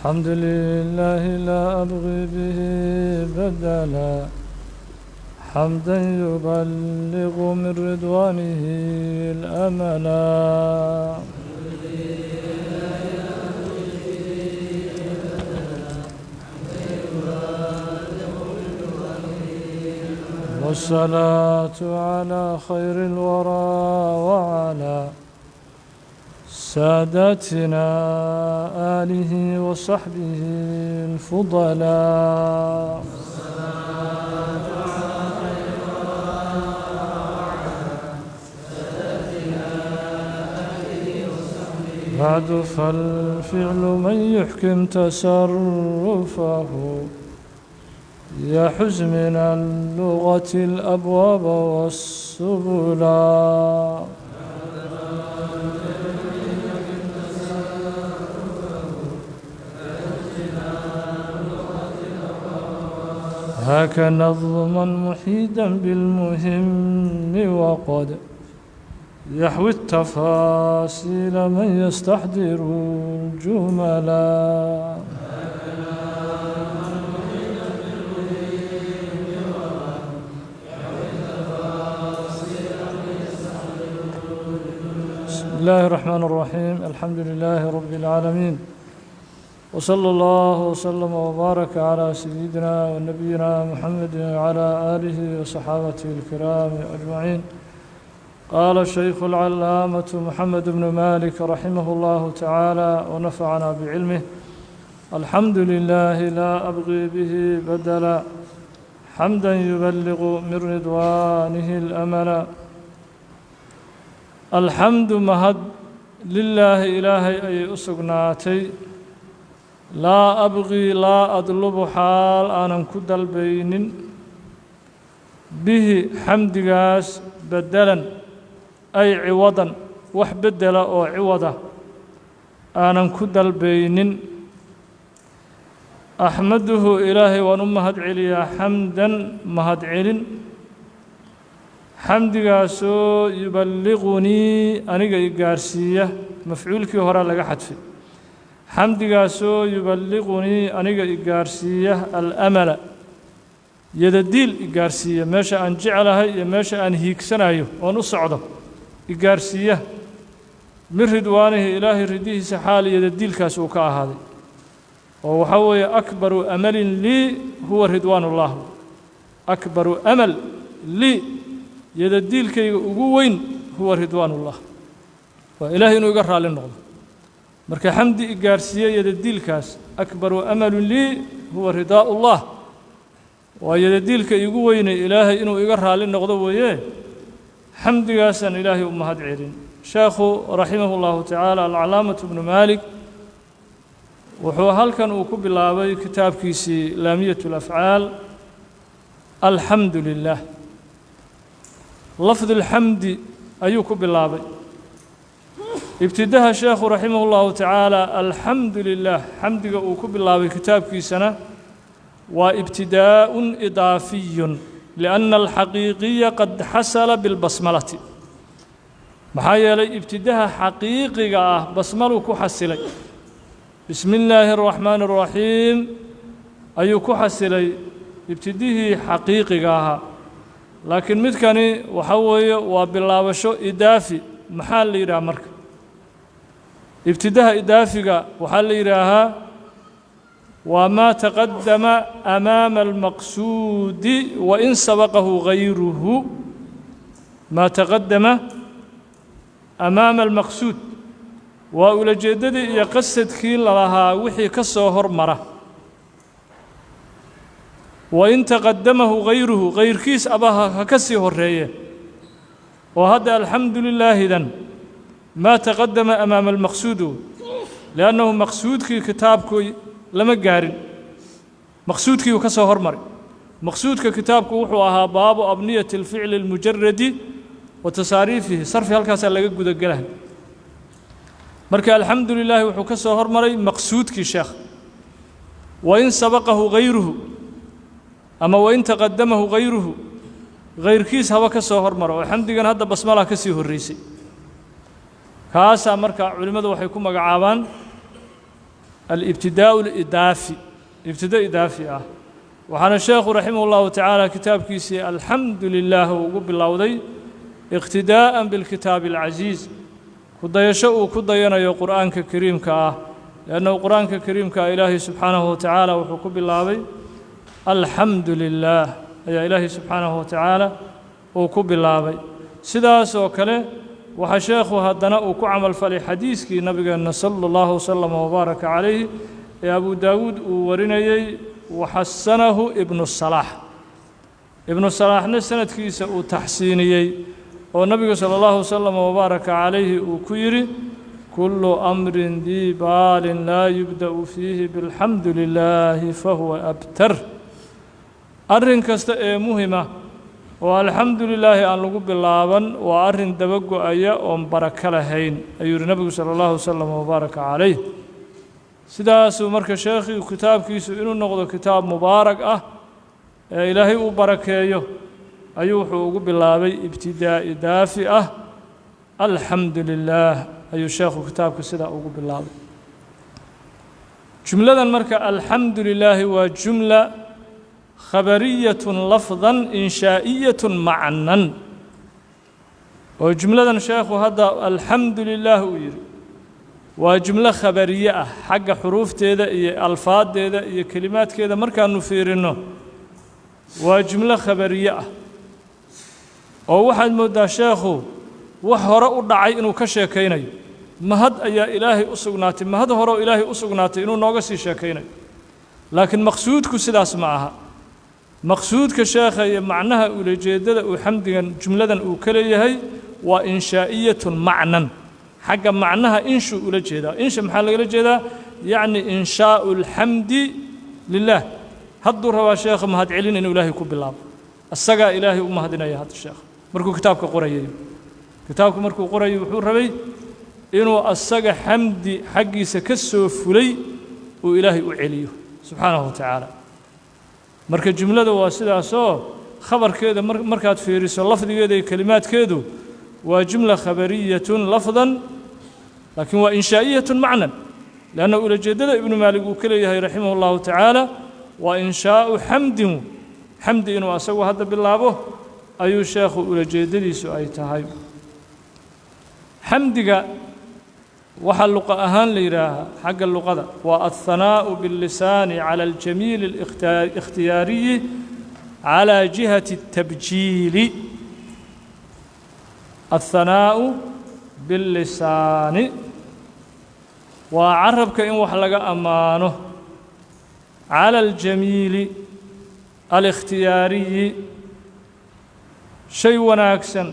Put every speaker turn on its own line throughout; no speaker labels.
الحمد لله لا أبغي به بدلا، حمدا يبلغ من رضوانه الأملا. والصلاة على خير الورى وعلى ساداتنا آله وصحبه الفضلاء. بعد، فالفعل من يحكم تصرفه يحز من اللغة الأبواب والسبلا. هاك نظما محيدا بالمهم، وقد يحوي التفاصيل من يستحضر الجملا. بسم الله الرحمن الرحيم، الحمد لله رب العالمين، وصلى الله وسلم وبارك على سيدنا ونبينا محمد وعلى آله وصحابته الكرام أجمعين. قال الشيخ العلامة محمد بن مالك رحمه الله تعالى ونفعنا بعلمه: الحمد لله لا أبغي به بدلا، حمدا يبلغ من رضوانه الأملا. Alxamdu mahad lilaahi Ilaahay ayay u sugnaatay. Laa abqii laa adlubu xaal aanan ku dalbaynin bihi xamdigaas bedelan, ay ciwadan, wax beddela oo ciwada aanan ku dalbaynin. Axmaduhu Ilaahay waan u mahad celiyaa, xamdan mahad celin, xamdigaasoo yuballiqunii aniga i gaarsiiya. Mafcuulkii horaa laga xadfay. Xamdigaasoo yuballiqunii aniga i gaarsiiya alamala, yadadiil i gaarsiiya, meesha aan jeclahay iyo meesha aan hiigsanayo oon u socdo i gaarsiiya. Min ridwaanihi, Ilaahay ridihiisa xaal yadadiilkaas uu ka ahaaday, oo waxaa weeye akbaru amalin lii huwa ridwaan ullah. Akbaru amal lii, yadadiilkayga ugu weyn, huwa ridwaanullah, waa Ilaahay inuu iga raalli noqdo. Marka xamdi i gaarsiiye yadadiilkaas, akbaru amalun lii huwa ridaa'ullah, waa yadadiilka iigu weynay Ilaahay inuu iga raalli noqdo weeye. Xamdigaasaan Ilaahay u mahad celin. Sheekhu raximahu llahu tacaala, alcalaamatu bnu Maalik, wuxuu halkan uu ku bilaabay kitaabkiisii Laamiyat alafcaal alxamdu lilah. Lafdu alxamdi ayuu ku bilaabay ibtidaha sheekhu raximah اllahu tacaala. Alxamdu lilah xamdiga uu ku bilaabay kitaabkiisana waa ibtidaa'un idaafiyun, lianna alxaqiiqiya qad xasala bilbasmalati. Maxaa yeelay ibtidaha xaqiiqiga ah basmaluu ku xasilay. Bismi illaahi araxmaani araxiim ayuu ku xasilay ibtidihii xaqiiqiga ahaa, laakiin midkani waxa weeye waa bilaabasho idaafi. Maxaa la yidhaha marka ibtidaha idaafiga? Waxaa la yidhaahaa waa maa taqadama amaama almaqsuudi wain sabaqahu gayruhu. Maa taqadama amaama almaqsuud waa ulajeeddadii iyo qasadkii lalahaa wixii ka soo hormara, wain taqadamahu gayruhu, gayrkiis aba ha ka sii horreeye. Oo hadda alxamdu lilaahidan maa taqadama amaama almaqsuudu, liannahu maqsuudkii kitaabku lama gaarin, maqsuudkii uu ka soo hormaray. Maqsuudka kitaabku wuxuu ahaa baabu abniyati alficli almujaradi wa tasaariifihi sarfi, halkaasaa laga gudagelahay. Marka alxamdu lilaahi wuxuu ka soo hormaray maqsuudkii sheekh, wain sabaqahu gayruhu ama wain taqadamahu gayruhu, gayrkiis haba ka soo hormaro, oo xamdigan hadda basmalaa ka sii horraysay. Kaasaa marka culimmadu waxay ku magacaabaan Alibtidaa'u alidaafi, ibtida idaafi ah. Waxaana sheekhu raximah اllahu tacaala kitaabkiisii alxamdu lilaah uu ugu bilowday iqtidaa'an bilkitaabi alcasiiz, ku dayasho uu ku dayanayo Qur'aanka kariimka ah, liannahu Qur-aanka kariimka ah Ilaahay subxaanahu wa tacaala wuxuu ku bilaabay alxamdu lilaah ayaa Ilaahay subxaanahu wa tacaala uu ku bilaabay. Sidaas oo kale waxaa sheekhu haddana uu ku camalfalay xadiiskii nabigeenna sala allahu wasalam wabaaraka calayh ee Abu Daawuud uu warinayey, waxasanahu Ibnu Salaax, Ibnu Salaaxna sanadkiisa uu taxsiiniyey, oo nabigu sala allahu wasalam wabaaraka calayhi uu ku yidhi: "Kullu amrin dii baalin laa yubda'u fiihi bilxamdu lilaahi fahuwa abtar." Arrin kasta ee muhima oo alxamdu lilaahi aan lagu bilaaban waa arrin daba go-aya oon barako lahayn, ayuu yihi nabigu sala allahu wasalam wabaaraka calayh. Sidaasuu marka sheekhii kitaabkiisu inuu noqdo kitaab mubaarak ah ee Ilaahay uu barakeeyo ayuu wuxuu ugu bilaabay ibtidaa'i daafi ah, alxamdu lilaah ayuu sheekhu kitaabka sidaa ugu bilaabay. Jumladan marka alxamdu lilaahi waa jumla khabariyatun lafdan, inshaa'iyatun macnan, oo jumladan sheekhu hadda alxamdu lilaah uu yidhi waa jumlo khabariye ah. Xagga xuruufteeda iyo alfaaddeeda iyo kelimaadkeeda markaanu fiirinno, waa jumlo khabariye ah, oo waxaad mooddaa sheekhu wax hore u dhacay inuu ka sheekaynayo. Mahad ayaa Ilaahay u sugnaatay, mahad hore oo Ilaahay u sugnaatay inuu nooga sii sheekaynayo, laakiin maqsuudku sidaas ma aha. Maqsuudka sheekha iyo macnaha ulajeeddada uu xamdigan jumladan uu ka leeyahay waa inshaa'iyatun macnan. Xagga macnaha inshuu ula jeedaa. Insha maxaa lagala jeedaa? Yacni inshaa'u alxamdi lilah. Hadduu rabaa sheekha mahadcelin inuu Ilaahay ku bilaabo, isagaa Ilaahay u mahadinaya. Hadda sheekha markuu kitaabka qorayay, kitaabku markuu qorayay, wuxuu rabay inuu asaga xamdi xaggiisa ka soo fulay uu Ilaahay u celiyo subxaanahu wa tacaala. Marka jumlada waa sidaasoo khabarkeeda markaad fiiriso lafdigeeda iyo kelimaadkeedu waa jumla khabariyatun lafdan, laakiin waa inshaa'iyatun macnan, lianna ulajeeddada Ibnu Maalig uu ka leeyahay raximah اllahu tacaala waa inshaa'u xamdin, xamdi inuu asagu hadda bilaabo ayuu sheekhu ulajeeddadiisu ay tahay. Xamdiga waxaa luqa ahaan la yidhaahaa, xagga luqada, waa alhanaa'u biاllisaani cala aljamiili اlikhtiyaariyi calى jihati الtabjiili. Alhanaa'u billisaani waa carabka in wax laga ammaano, cala aljamiili alikhtiyaariyi, shay wanaagsan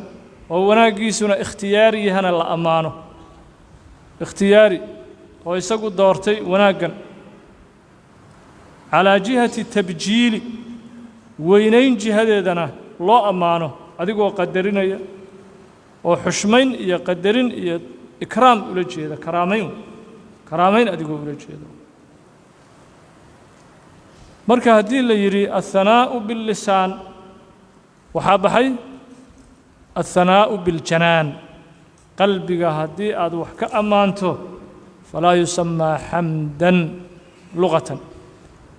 oo wanaaggiisuna ikhtiyaari yahana la ammaano, ikhtiyaari oo isagu doortay wanaaggan, calaa jihati tabjiili, weynayn jihadeedana loo ammaano, adigoo qadarinaya oo xushmayn iyo qadarin iyo ikraam ula jeeda, karaamayn, karaamayn adigoo ula jeeda. Marka haddii la yidhi alhanaa'u billisaan, waxaa baxay alhanaa'u biljanaan. Qalbiga haddii aad wax ka ammaanto, falaa yusamaa xamdan luqatan,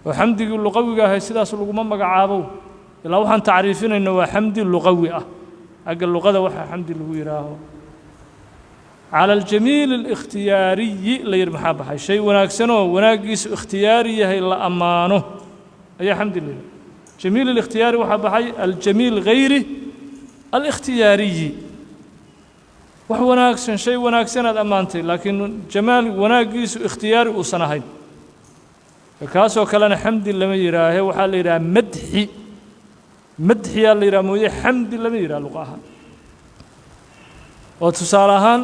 oo xamdigii luqawiga ahay sidaas laguma magacaabo. Ilaa waxaan tacriifinayno waa xamdi luqawi ah. Xagga luqada waxaa xamdi lagu yidhaaho cala aljamiili alikhtiyaariyi la yidhi, maxaa baxay? Shay wanaagsanoo wanaaggiisu ikhtiyaari yahay la ammaano ayaa xamdi la yidhaha. Jamiil alikhtiyaari waxaa baxay aljamiil hayri alikhtiyaariyi. Wax wanaagsan, shay wanaagsanaad ammaantay, laakiin jamaal wanaaggiisu ikhtiyaari uusan ahayn, kaasoo kalena xamdi lama yidhaahe, waxaa la yidhaha madxi. Madxiyaa la yidhaha mooye, xamdi lama yidhaha luqa ahaan. Oo tusaale ahaan,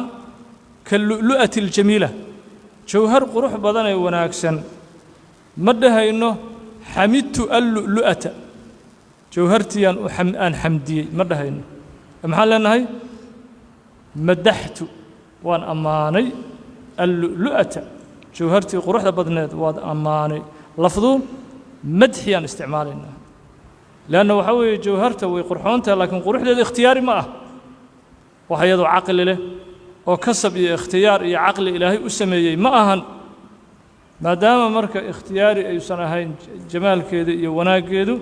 ka lu'lu'ati aljamiila, jawhar qurux badan ee wanaagsan, ma dhahayno xamidtu allu'lu'ata, jawhartiiyaan aan xamdiyey ma dhahayno. Maxaan leenahay? Madaxtu, waan ammaanay, allu'lu'ata, jawhartii quruxda badneed waad ammaanay. Lafdu madxiyaan isticmaalaynaa, leanna waxaa weeye jawharta way qurxoontahay, laakiin quruxdeeda ikhtiyaari ma ah. Wax iyadoo caqli leh oo kasab iyo ikhtiyaar iyo caqli Ilaahay u sameeyey ma ahan. Maadaama marka ikhtiyaari ayuusan ahayn jamaalkeedu iyo wanaaggeedu,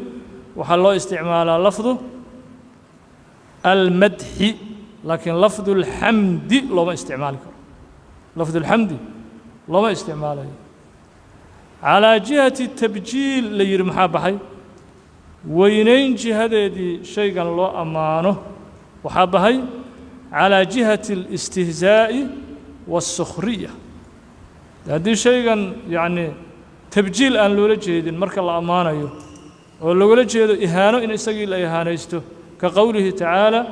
waxaa loo isticmaalaa lafdu almadxi, laakiin lafdu alxamdi looma isticmaali karo, lafdu alxamdi looma isticmaalayo. Calaa jihati tabjiil la yidhi, maxaa baxay? Weynayn jihadeedii shaygan loo ammaano waxaa baxay calaa jihati alistihzaa'i waالsukhriya. Haddii shaygan yacnii tabjiil aan loola jeedin marka la ammaanayo oo logala jeedo ihaano, in isagii la ihaanaysto, ka qowlihi tacaala: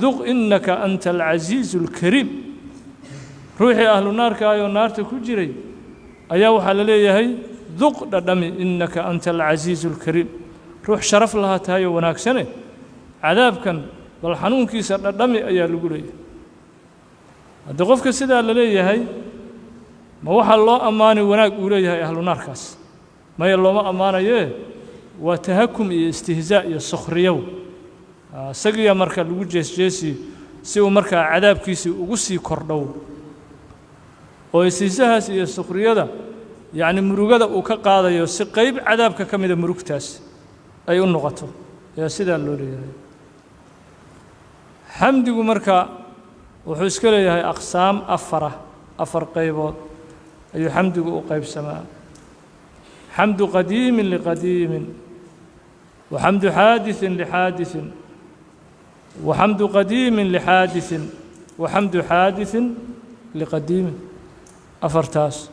duq innaka anta alcasiizu اlkariim. Ruuxii ahlu naarka ayoo naarta ku jiray ayaa waxaa la leeyahay: duq, dhadhami, innaka anta alcasiizu اlkariim, ruux sharaf lahaa tahayoo wanaagsane, cadaabkan bal xanuunkiisa dhadhami ayaa lagu leeyahay. Haddii qofka sidaa la leeyahay, ma waxaa loo ammaani wanaag uu leeyahay ahlu naarkaas? Maya, looma ammaanayee, waa tahakum iyo istihzaa iyo sukhriyow isagiya marka lagu jeesjeesi si uu markaa cadaabkiisii ugu sii kordhow, oo istihzahaas iyo sukhriyada yacni murugada uu ka qaadayo si qeyb cadaabka ka mida murugtaas ay u noqoto ayaa sidaa loo leeyahay. Xamdigu marka wuxuu iska leeyahay aqsaam afara, afar qaybood ayuu xamdigu u qaybsamaa: xamdu qadiimin liqadiimin, wa xamdu xaadiثin lixaadiثin, wa xamdu qadiimin lixaadiثin, wa xamdu xaadiثin liqadiimin. Afartaas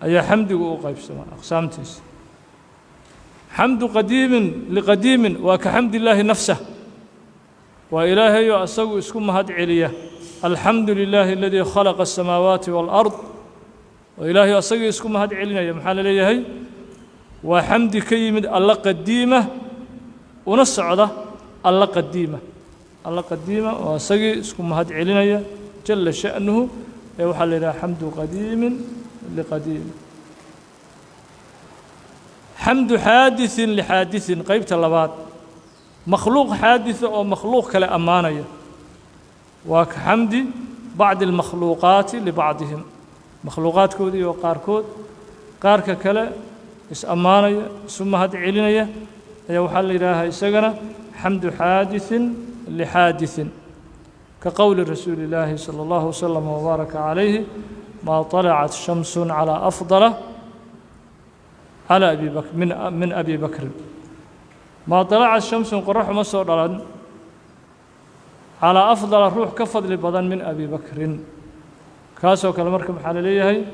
ayaa xamdigu u qaybsamaa aqsaamtiisa. Xamdu qadiimin liqadiimin waa ka xamdi illaahi nafsah, waa ilaahayoo asagu isku mahad celiya: alxamdu lilaahi aladii khalaqa aلsamaawaati wاlأrd. Oo ilaahay asagii isku mahad celinaya, maxaa la leeyahay? Waa xamdi ka yimid alla qadiima una socda alla qadiima, alla qadiima oo asagii isku mahad celinaya jala sha'nuhu, ee waxaa la yidhaha xamdu qadiimin liqadiim. Xamdu xaadiثin lixaadiثin, qeybta labaad, makhluuq xaaditثa oo makhluuq kale ammaanaya, waa ka xamdi bacdi almakhluuqaati libacdihim, makhluuqaadkoodii oo qaarkood qaarka kale is ammaanaya, isu mahad celinaya, ayaa waxaa la yidhaahaa isagana xamdu xaadiثin lixaadiثin, ka qowli rasuuli illaahi salى اllahu wasalam wbaaraka calayhi: maa طalacat shamsu calىa afdala calى abi bak min abi bakrin. Maa طalacat shamsun, qoraxuma soo dhalan, calaa afdala, ruux ka fadli badan, min abi bakrin. Kaasoo kale marka maxaa la leeyahay?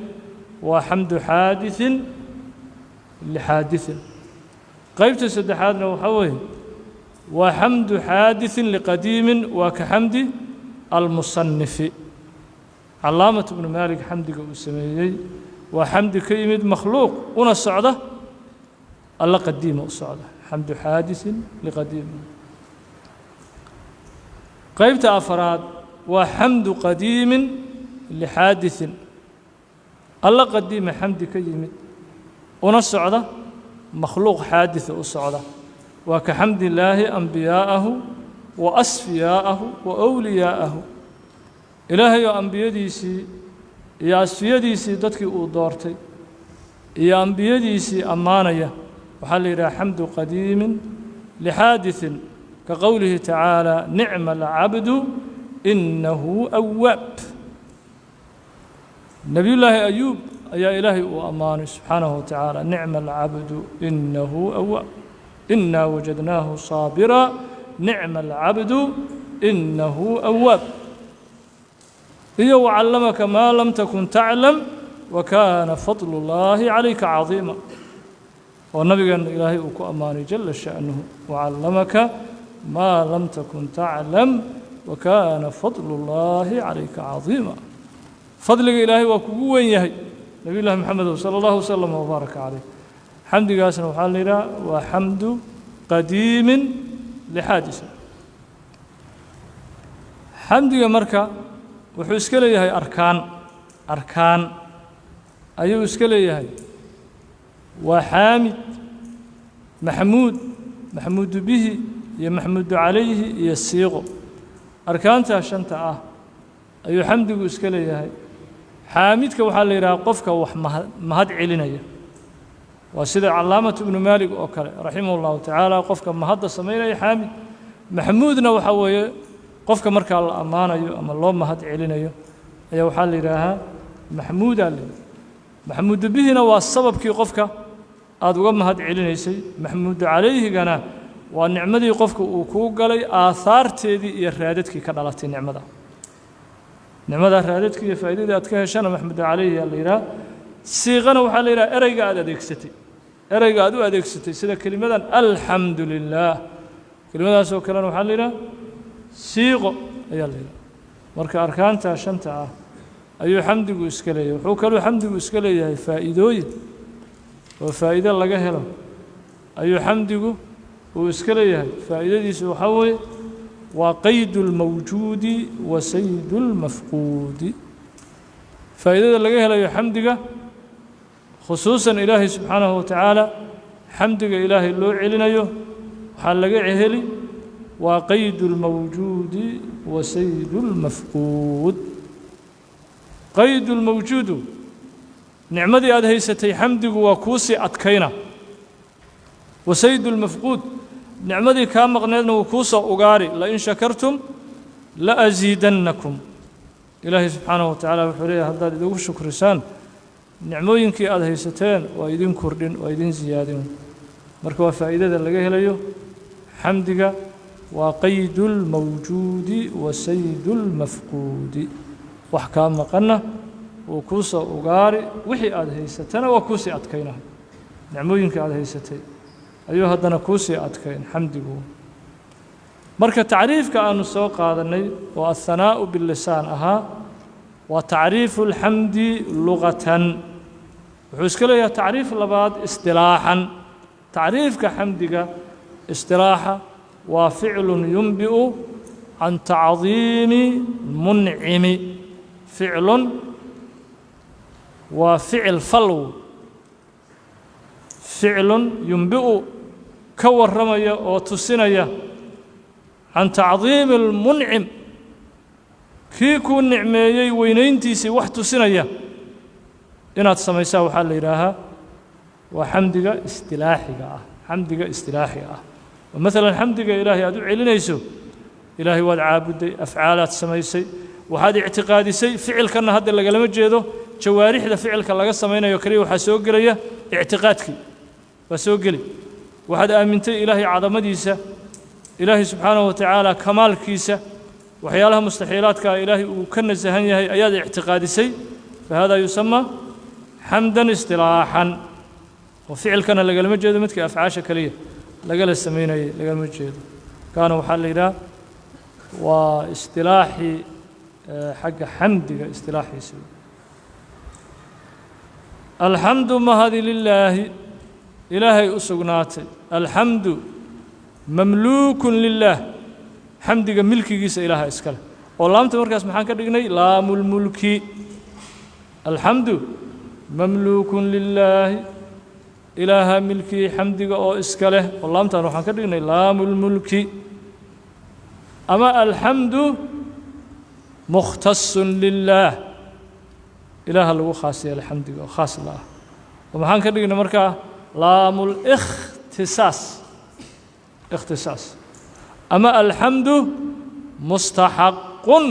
Waa xamdu xaadiثin lixaadiثin. Qeybta saddexaadna waxaa weeye waa xamdu xaadiثin liqadiimin, waa ka xamdi almusanifi calaamat bnu maalik xamdiga uu sameeyey, waa xamdi ka yimid makhluuq una socda alla qadiima u socda, xamdu xaadiثin liqadiimin. Qeybta afaraad waa xamdu qadiimin lixaadiثin, alla qadiima xamdi ka yimid una socda makhluuq xaaditثa u socda, waa ka xamdi illaahi ambiyaa'ahu wa asfiyaa'ahu wa wliyaa'ahu, ilaahay oo ambiyadiisii iyo asfiyadiisii, dadkii uu doortay iyo ambiyadiisii ammaanaya, waxaa la yidhaha xamdu qadiimin lixaadiثin, ka qowlihi tacaalى: nicma alcabdu inahu awaab. Nebiyullaahi ayuub ayaa ilaahay uu ammaanay subxaanahu wa tacaala: nicma alcabdu inahu awaab, inaa wajadnaahu saabira, nicma alcabdu inahu awaab. Iyo wacallamaka maa lam takun taclam wa kaana fadlu اllaahi calayka cadiima, oo nabigeenna ilaahay uu ku ammaanay jala sha'nuhu: wacallamaka maa lam takun taclam wa kaana fadlu اllaahi calayka cadiima. Fadliga ilaahay waa kugu weyn yahay, nabiy llahi moxamedow sala allahu wasalam wbaaraka caleyh. Xamdigaasna waxaa la yidhaha waa xamdu qadiimin lixaadisa. Xamdiga marka wuxuu iska leeyahay arkaan, arkaan ayuu iska leeyahay: waa xaamid, maxmuud, maxmuudu bihi iyo maxmuudu calayhi iyo siiqo. Arkaantaa shanta ah ayuu xamdigu iska leeyahay. Xaamidka waxaa la yidhaha qofka wax mahad celinaya, waa sida Calaamatu Ibnu Maalig oo kale raximah اllahu tacaala, qofka mahadda samaynaya xaamid. Maxmuudna waxaa weeye qofka markaa la ammaanayo ama loo mahad celinayo ayaa waxaa la yidhaahaa maxmuudaa la yidhaha. Maxmuudu bihina waa sababkii qofka aada uga mahad celinaysay, maxmuudu calayhigana waa nicmadii qofka uu kuu galay aahaarteedii iyo raadadkii ka dhalatay nicmada. Nicmadaa raadadkii iyo faa'iidadii aad ka heshana maxmuudu calayhi aa la yidhaha. Siiqana waxaa la yidhaha ereyga aad adeegsatay, ereyga aad u adeegsatay, sida kelimadan alxamdu lilaah, kelimadaasoo kalena waxaa la yidhaha siiqo ayaa la yidhaha. Marka arkaantaa shanta ah ayuu xamdigu iska leeyahay. Wuxuu kaluu xamdigu iska leeyahay faa'iidooyin oo faa'iido laga helo ayuu xamdigu uu iska leeyahay. Faa'iidadiisu waxaa weeye waa qaydu اlmawjuudi wa saydu اlmafquudi. Faa'iidada laga helayo xamdiga, khusuusan Ilaahay subxaanahu wa tacaala xamdiga Ilaahay loo celinayo, waxaa laga heli waa qaydu اlmawjuudi wa saydu اlmafquud. Qaydu lmawjuudu, nicmadii aad haysatay xamdigu waa kuu sii adkayna. Wa saydu lmafquud, nicmadii kaa maqneedna wuu kuu soo ugaari. Lain shakartum la asiidannakum, Ilaahay subxaanahu wa tacaala wuxuu leeyahay haddaad idigu shukrisaan nicmooyinkii aada haysateen waa idin kordhin, waa idin siyaadin. Marka waa faa'iidada laga helayo xamdiga, waa qaydu lmawjuudi wa saydu lmafquudi. Wax kaa maqanna wuu kuu soo ugaari, wixii aada haysatana waa kuusii adkaynahay. Nicmooyinkii aada haysatay ayuu haddana kuusii adkayn xamdigu. Marka tacriifka aanu soo qaadanay oo athanaa'u billisaan ahaa waa tacriifu alxamdi lugatan. Wuxuu iska leeyahay tacriif labaad istilaaxan. Tacriifka xamdiga istilaaxa waa ficlun yunbi'u can tacdiimi muncimi. Ficlun waa ficil falw, ficlun yunbi'u ka warramaya oo tusinaya can tacdiimi almuncim, kii kuu nicmeeyey weynayntiisii wax tusinaya inaad samaysaa waxaa la yidhaahaa waa xamdiga istilaaxiga ah. Xamdiga istilaaxiga ah oo maalan xamdiga Ilaahay aad u celinayso, Ilaahay waad caabudday, afcaalaad samaysay, waxaad ictiqaadisay. Ficilkanna hadda lagalama jeedo jawaarixda ficilka laga samaynayo keliya, waxaa soo gelaya ictiqaadkii waa soo geli. Waxaad aamintay Ilaahay cadamadiisa, Ilaahay subxaanahu wa tacaala kamaalkiisa, waxyaalaha mustaxiilaadka Ilaahay uu ka nasahan yahay ayaad ictiqaadisay. Fa hada yusamaa xamdan istilaaxan. Oo ficilkana lagalama jeedo midkii afcaasha keliya lagala samaynayay lagalama jeedo. Kaana waxaa la yidhaha waa istilaaxii xagga xamdiga istilaaxiisa. Alxamdu mahadi lilaahi Ilaahay u sugnaatay. Alxamdu mamluukun lilaah, xamdiga milkigiisa Ilaaha iskale. Oo laamta markaas maxaan ka dhignay? Laamulmulki. Alxamdu mamluukun lilaahi, Ilaaha milkii xamdiga oo iska leh, oo laamtan waxaan ka dhignay laamulmulki. Ama alxamdu mukhtasun lilaah, Ilaaha lagu khaas yeelay xamdiga oo khaas la ah, oo maxaan ka dhignay markaa? Laamulikhtisaas, ikhtisaas. Ama alxamdu mustaxaqun,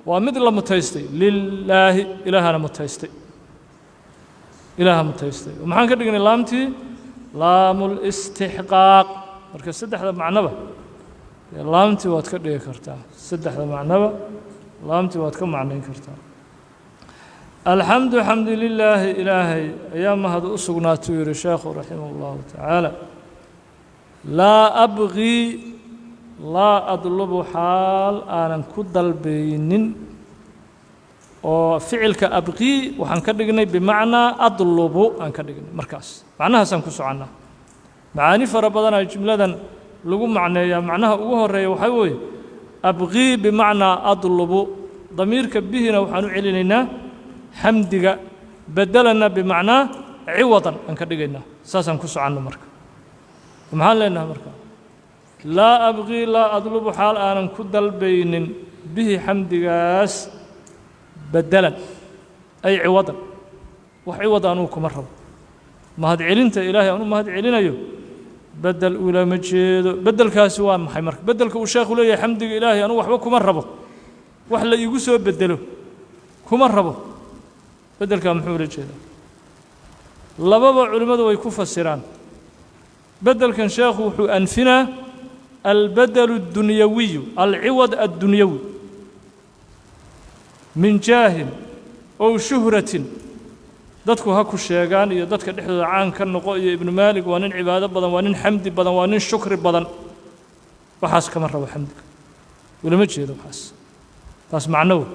waa mid la mutaystay, lilaahi Ilaahana mutaystay, Ilaaha mutaystay, oo maxaan ka dhignay laamtii? Laamulistixqaaq. Marka saddexda macnoba laamtii waad ka dhigi kartaa, saddexda macnoba laamtii waad ka macnayn kartaa. Alxamdu xamdu lilaahi, Ilaahay ayaa mahad u sugnaatuu yihi sheekhu raximah اllahu tacaala. Laa abgii laa adlubu, xaal aanan ku dalbaynin, oo ficilka abqii waxaan ka dhignay bimacnaa adlubu aan ka dhignay. Markaas macnahaasaan ku soconnaa. Macaani fara badanaa jumladan lagu macneeyaa. Macnaha ugu horeeya waxaa weeye abqii bimacnaa adlubu, damiirka bihina waxaan u celinaynaa xamdiga, bedelana bimacnaa ciwadan aan ka dhigaynaa. Saasaan ku soconno. Marka maxaan leenahay marka? Laa abqii laa adlubu, xaal aanan ku dalbaynin bihi xamdigaas bedelan. Ay ciwadan, wax ciwad anugu kuma rabo. Mahad celinta Ilaahay aan u mahad celinayo bedel ulama jeedo. Beddelkaasi waa maxay marka? Beddelka uu sheekhu leeyahay xamdiga Ilaahay anugu waxba kuma rabo, wax la iigu soo bedelo kuma rabo, beddelkaa muxuu ula jeedaa? Lababa culimmadu way ku fasiraan. Beddelkan sheekhu wuxuu anfinaa albedelu اddunyawiyu, alciwad addunyawi min jaahin ow shuhratin, dadku ha ku sheegaan iyo dadka dhexdooda caan ka noqo iyo Ibnu Maalig waa nin cibaado badan, waa nin xamdi badan, waa nin shukri badan, waxaas kama rabo, xamdiga ulama jeedo waxaas. Taas macnow.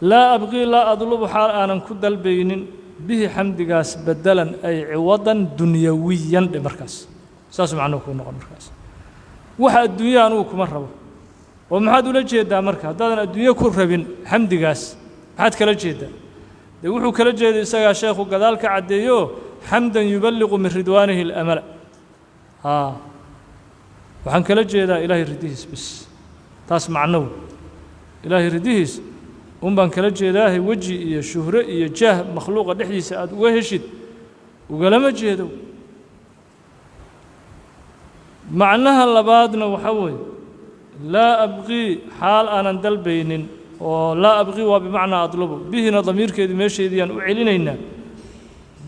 Laa abqii laa adlubu, xaal aanan ku dalbaynin, bihi xamdigaas bedelan ay ciwadan dunyawiyan dhe. Markaas saas macnuhu kuu noqon. Markaas waxa adduunya anugu kuma rabo. Oo maxaad ula jeedaa marka haddaadan adduunyo ku rabin xamdigaas? Maxaad kala jeedaa? Dee wuxuu kala jeeday isagaa sheekhu gadaal ka caddeeyo: xamdan yuballiqu min ridwaanihi alamala. Haa, waxaan kala jeedaa Ilaahay ridihiis bis. Taas macnow, Ilaahay ridihiis un baan kala jeedaahe, weji iyo shuhre iyo jaah makhluuqa dhexdiisa aada uga heshid ugalama jeedo. Macnaha labaadna waxaa weeye laa abqii, xaal aanan dalbaynin, oo laa abqii waa bimacnaa adlubu, bihina damiirkeedii meesheediiyaan u celinaynaa,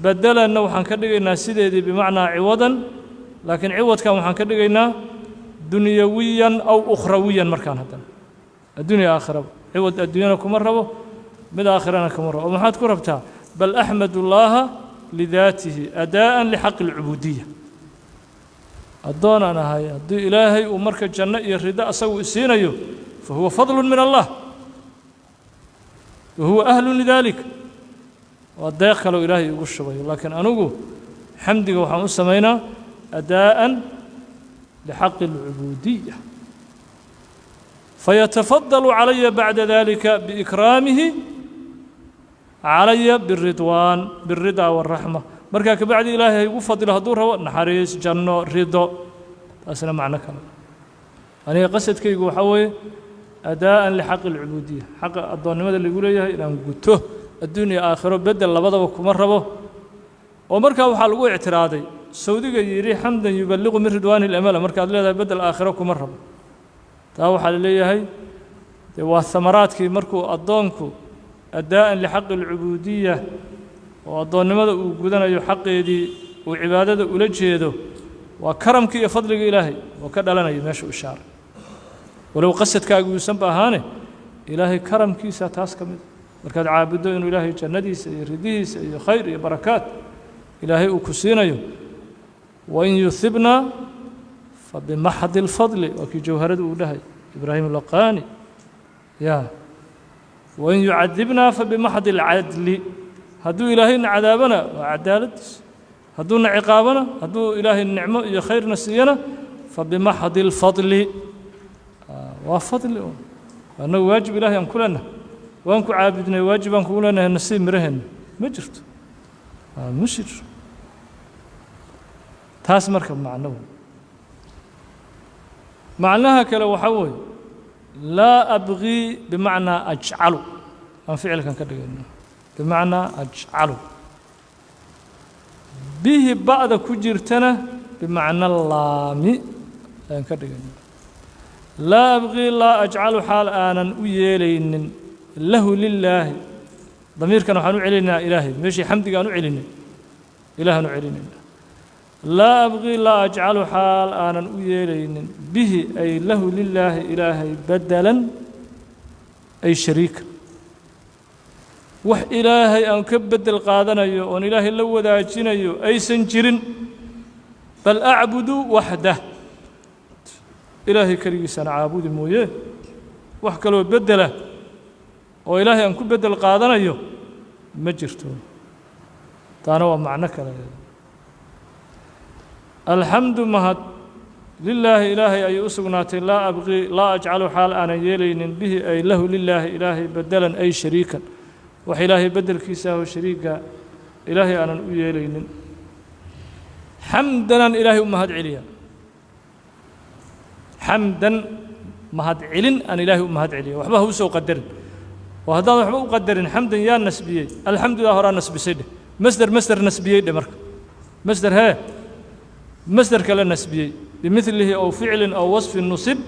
bedelanna waxaan ka dhigaynaa sideedii bimacnaa ciwadan, laakiin ciwadkan waxaan ka dhigaynaa dunyawiyan aw ukhrawiyan. Markaan haddana addunya aakhiraba, ciwad adduunyana kuma rabo, mid aakhirana kuma rabo. Oo maxaad ku rabtaa? Bal axmad ullaaha lidaatihi adaa'an lixaqi alcubuudiya. Addoonaan ahay, haddii Ilaahay uu marka janno iyo rido asagu isiinayo, fa huwa fadlu min Allah wa huwa ahlu lidalik, waa deeq kaleo Ilaahay igu shubayo. Laakiin anigu xamdiga waxaan u samaynaa adaa'an lixaqi alcubuudiya, fayatafadalu calaya bacda dalika biikraamihi calaya biridwaan biridaa waاraxma. Markaa kabacdi Ilaahay ha igu fadilo hadduu rabo naxariis, janno, rido. Taasina macno kale. Aniga qasadkaygu waxaa weeye adaa'an lixaqi alcubuudiya, xaqa addoonnimada lagu leeyahay inaan guto, adduun iyo aakhiro bedel labadaba kuma rabo. Oo markaa waxaa lagu ictiraaday sawdiga yidhi xamdan yuballiqu min ridwaani lamala, markaad leedahay bedel aakhiro kuma rabo. Taa waxaa la leeyahay dee waa hamaraadkii markuu addoonku adaa'an lixaqi alcubuudiya, oo addoonnimada uu gudanayo xaqeedii uu cibaadada ula jeedo, waa karamkii iyo fadliga Ilaahay oo ka dhalanaya meesha u ishaaray, walow qasadkaagu uusanba ahaane. Ilaahay karamkiisa taas ka mida, markaad caabuddo inuu Ilaahay jannadiisa iyo ridihiisa iyo khayr iyo barakaat Ilaahay uu ku siinayo. Wain yuhibna fa bimaxdi اlfadli, waa kii jawharadu uu dhahay Ibraahim laqani ya. Wain yucadibna fa bimaxdi اlcadli, hadduu Ilaahayna cadaabana waa cadaaladdiisa, hadduuna ciqaabana, hadduu Ilaahay nicmo iyo khayrna siiyana, fa bimaxdi اlfadli, waa fadli un. Annagu waajib Ilahay aan ku leenahay waan ku caabudnay, waajib aan kugu leenahay nasiib miraheenna ma jirto, ma jirto taas. Marka macno macnaha kale waxaa weeye laa abqii bimacnaa ajcalu, aan ficilkan ka dhigayno bimacnaa ajcalu, bihi ba'da ku jirtana bimacna laami ayaan ka dhigayno. Laa abqii laa ajcalu, xaal aanan u yeelaynin, lahu lilaahi, damiirkan waxaan u celinaynaa Ilaahay, meeshii xamdiga aan u celinay Ilahan u celinayna. Laa abqii laa ajcalu, xaal aanan u yeelaynin, bihi ay lahu lilaahi, Ilaahay, bedelan ay shariika, wax Ilaahay aan ka beddel qaadanayo oon Ilaahay la wadaajinayo aysan jirin. Bal acbudu waxdah, Ilaahay keligiisana caabudi mooye, wax kaloo beddela oo Ilaahay aan ku beddel qaadanayo ma jirto. Taana waa macno kale. Alxamdu mahad lilaahi, Ilaahay ayay u sugnaatay. Laa abqii laa ajcalu, xaal aanan yeelaynin, bihi ay lahu lilaahi, Ilaahay, bedelan ay shariikan, wax Ilaahay beddelkiisa ahoo shariiga Ilaahay aanan u yeelaynin. Xamdanaan Ilaahay u mahad celiya, xamdan mahad celin aan Ilaahay u mahad celiya. Waxba ha u soo qadarin. Oo haddaan waxba u qadarin xamdan yaa nasbiyey, alxamdudaa horaa nasbisay dheh, masder masder nasbiyey dheh. Marka masder hee masder kale nasbiyey, bimilihi aw ficlin aw wasfin nusib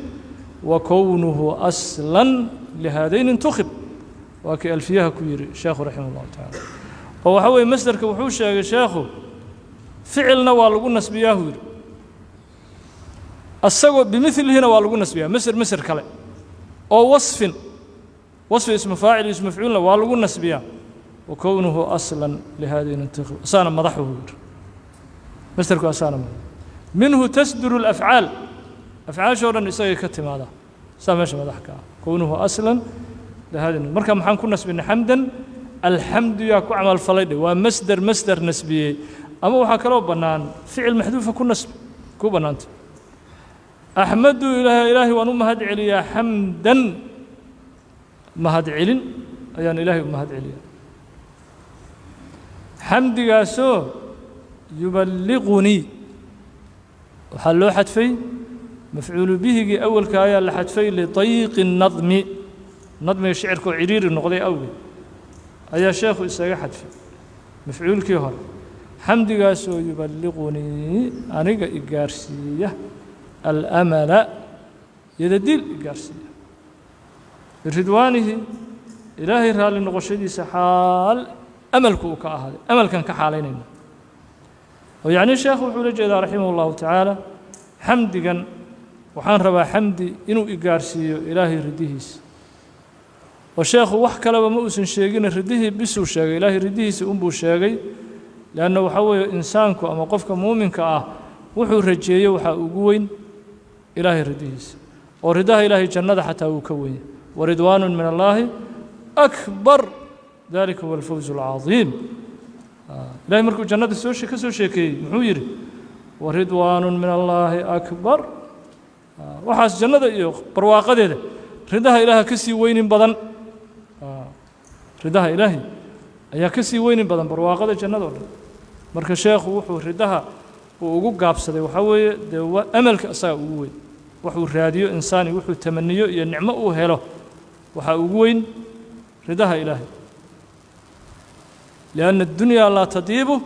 wa kownuhu aslan lihaadayn intukhib. Waa kii alfiyaha ku yidhi sheekhu raximah ullahu tacaala. Oo waxaa weeye masderka wuxuu sheegay sheekhu ficilna waa lagu nasbiyaahuu yidhi, asagoo bimilihina waa lagu nasbiyaa masder masder kale, oo wasfin wasfi ismu faacil iyo ismu mafcuulna waa lagu nasbiyaa. Wa kownuhu aslan lihaadayn intukhib, asaana madaxuhu yidhi masderku, asaana madax. Minhu tasduru alafcaal, afcaashoo dhan isagay ka timaadaa, saa meesha madax ka ah kownuhu aslan lihaadayn. Marka maxaan ku nasbinay xamdan? Alxamdu yaa ku camal falay dhe, waa masder masder nasbiyey. Ama waxaa kaloo bannaan ficil maxduufa ku nasbi ku bannaanta. Axmadu ilaah, ilaahay waan u mahad celiyaa, xamdan mahad celin ayaan ilaahay u mahad celiyaa, xamdigaasoo yuballiqunii. Waxaa loo xadfay mafcuulu bihigii awalka ayaa la xadfay lidayqi nadmi, nadmiga shicirka oo cidhiiri noqday awgeed ayaa sheekhu isaga xadfay mafcuulkii hore. Xamdigaasoo yuballiqunii aniga i gaarsiiya, alamala yadadiil i gaarsiiya, biridwaanihi ilaahay raalli noqoshadiisa xaal amalku uu ka ahaaday, amalkan ka xaalaynayna. Oo yacnii sheekhu wuxuu la jeedaa raximah ullahu tacaala, xamdigan waxaan rabaa xamdi inuu i gaarsiiyo ilaahay ridihiisa. Oo sheekhu wax kaleba ma uusan sheegina, ridihii bisuu sheegay, ilaahay ridihiisa unbuu sheegay. Leanna waxaa weeye insaanku ama qofka muuminka ah wuxuu rajeeyo waxaa ugu weyn ilaahay ridihiisa, oo ridaha ilaahay jannada xataa wuu ka wenya. Waridwaanu min allaahi akbar, dalika huwa alfawz alcadiim. Ilahay markuu jannada soo ka soo sheekeeyey muxuu yidhi? Waridwaanu min allaahi akbar. Waxaas jannada iyo barwaaqadeeda ridaha ilaaha ka sii weynin badan, ridaha ilaahay ayaa ka sii weynin badan barwaaqada jannada o dhan. Marka sheekhu wuxuu ridaha uu ugu gaabsaday waxaa weeye dee amalka asagaa ugu weyn. Waxuu raadiyo insaani, wuxuu tamaniyo iyo nicmo uu helo waxaa ugu weyn ridaha ilaahay, lianna addunyaa laa tadiibu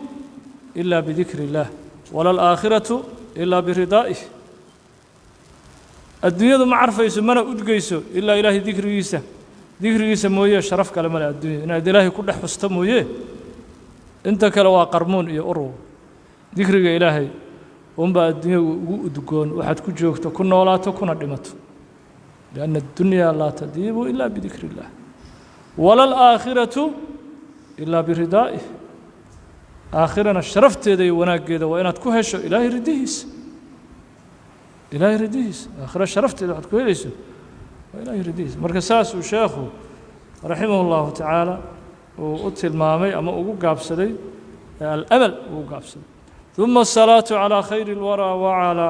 ila bidikri illaah, wala alaakhiratu ilaa biridaa'ih. Adduunyadu ma carfayso mana udgeyso ilaa ilaahay dikrigiisa, dikrigiisa mooye sharaf kale male adduunya. Inaad ilaahay ku dhex xusto mooye inta kale waa qarmuun iyo urur. Dikriga ilaahay unbaa adduunyadu ugu udgoon, waxaad ku joogto, ku noolaato, kuna dhimato. Lianna addunyaa laa tadiibu ila bidikri illaah, wala alaakhiratu ilaa biridaa'ih. Aakhirana sharafteeda iyo wanaaggeeda waa inaad ku hesho ilaahay ridihiisa, ilaahay ridihiisa. Aakhiro sharafteeda waxaad ku helayso waa ilaahay ridihiisa. Marka saasuu sheekhu raximah ullahu tacaala uu u tilmaamay ama ugu gaabsaday alamal ugu gaabsaday. ثuma الصalaaةu calى khayr اlwarى wcalى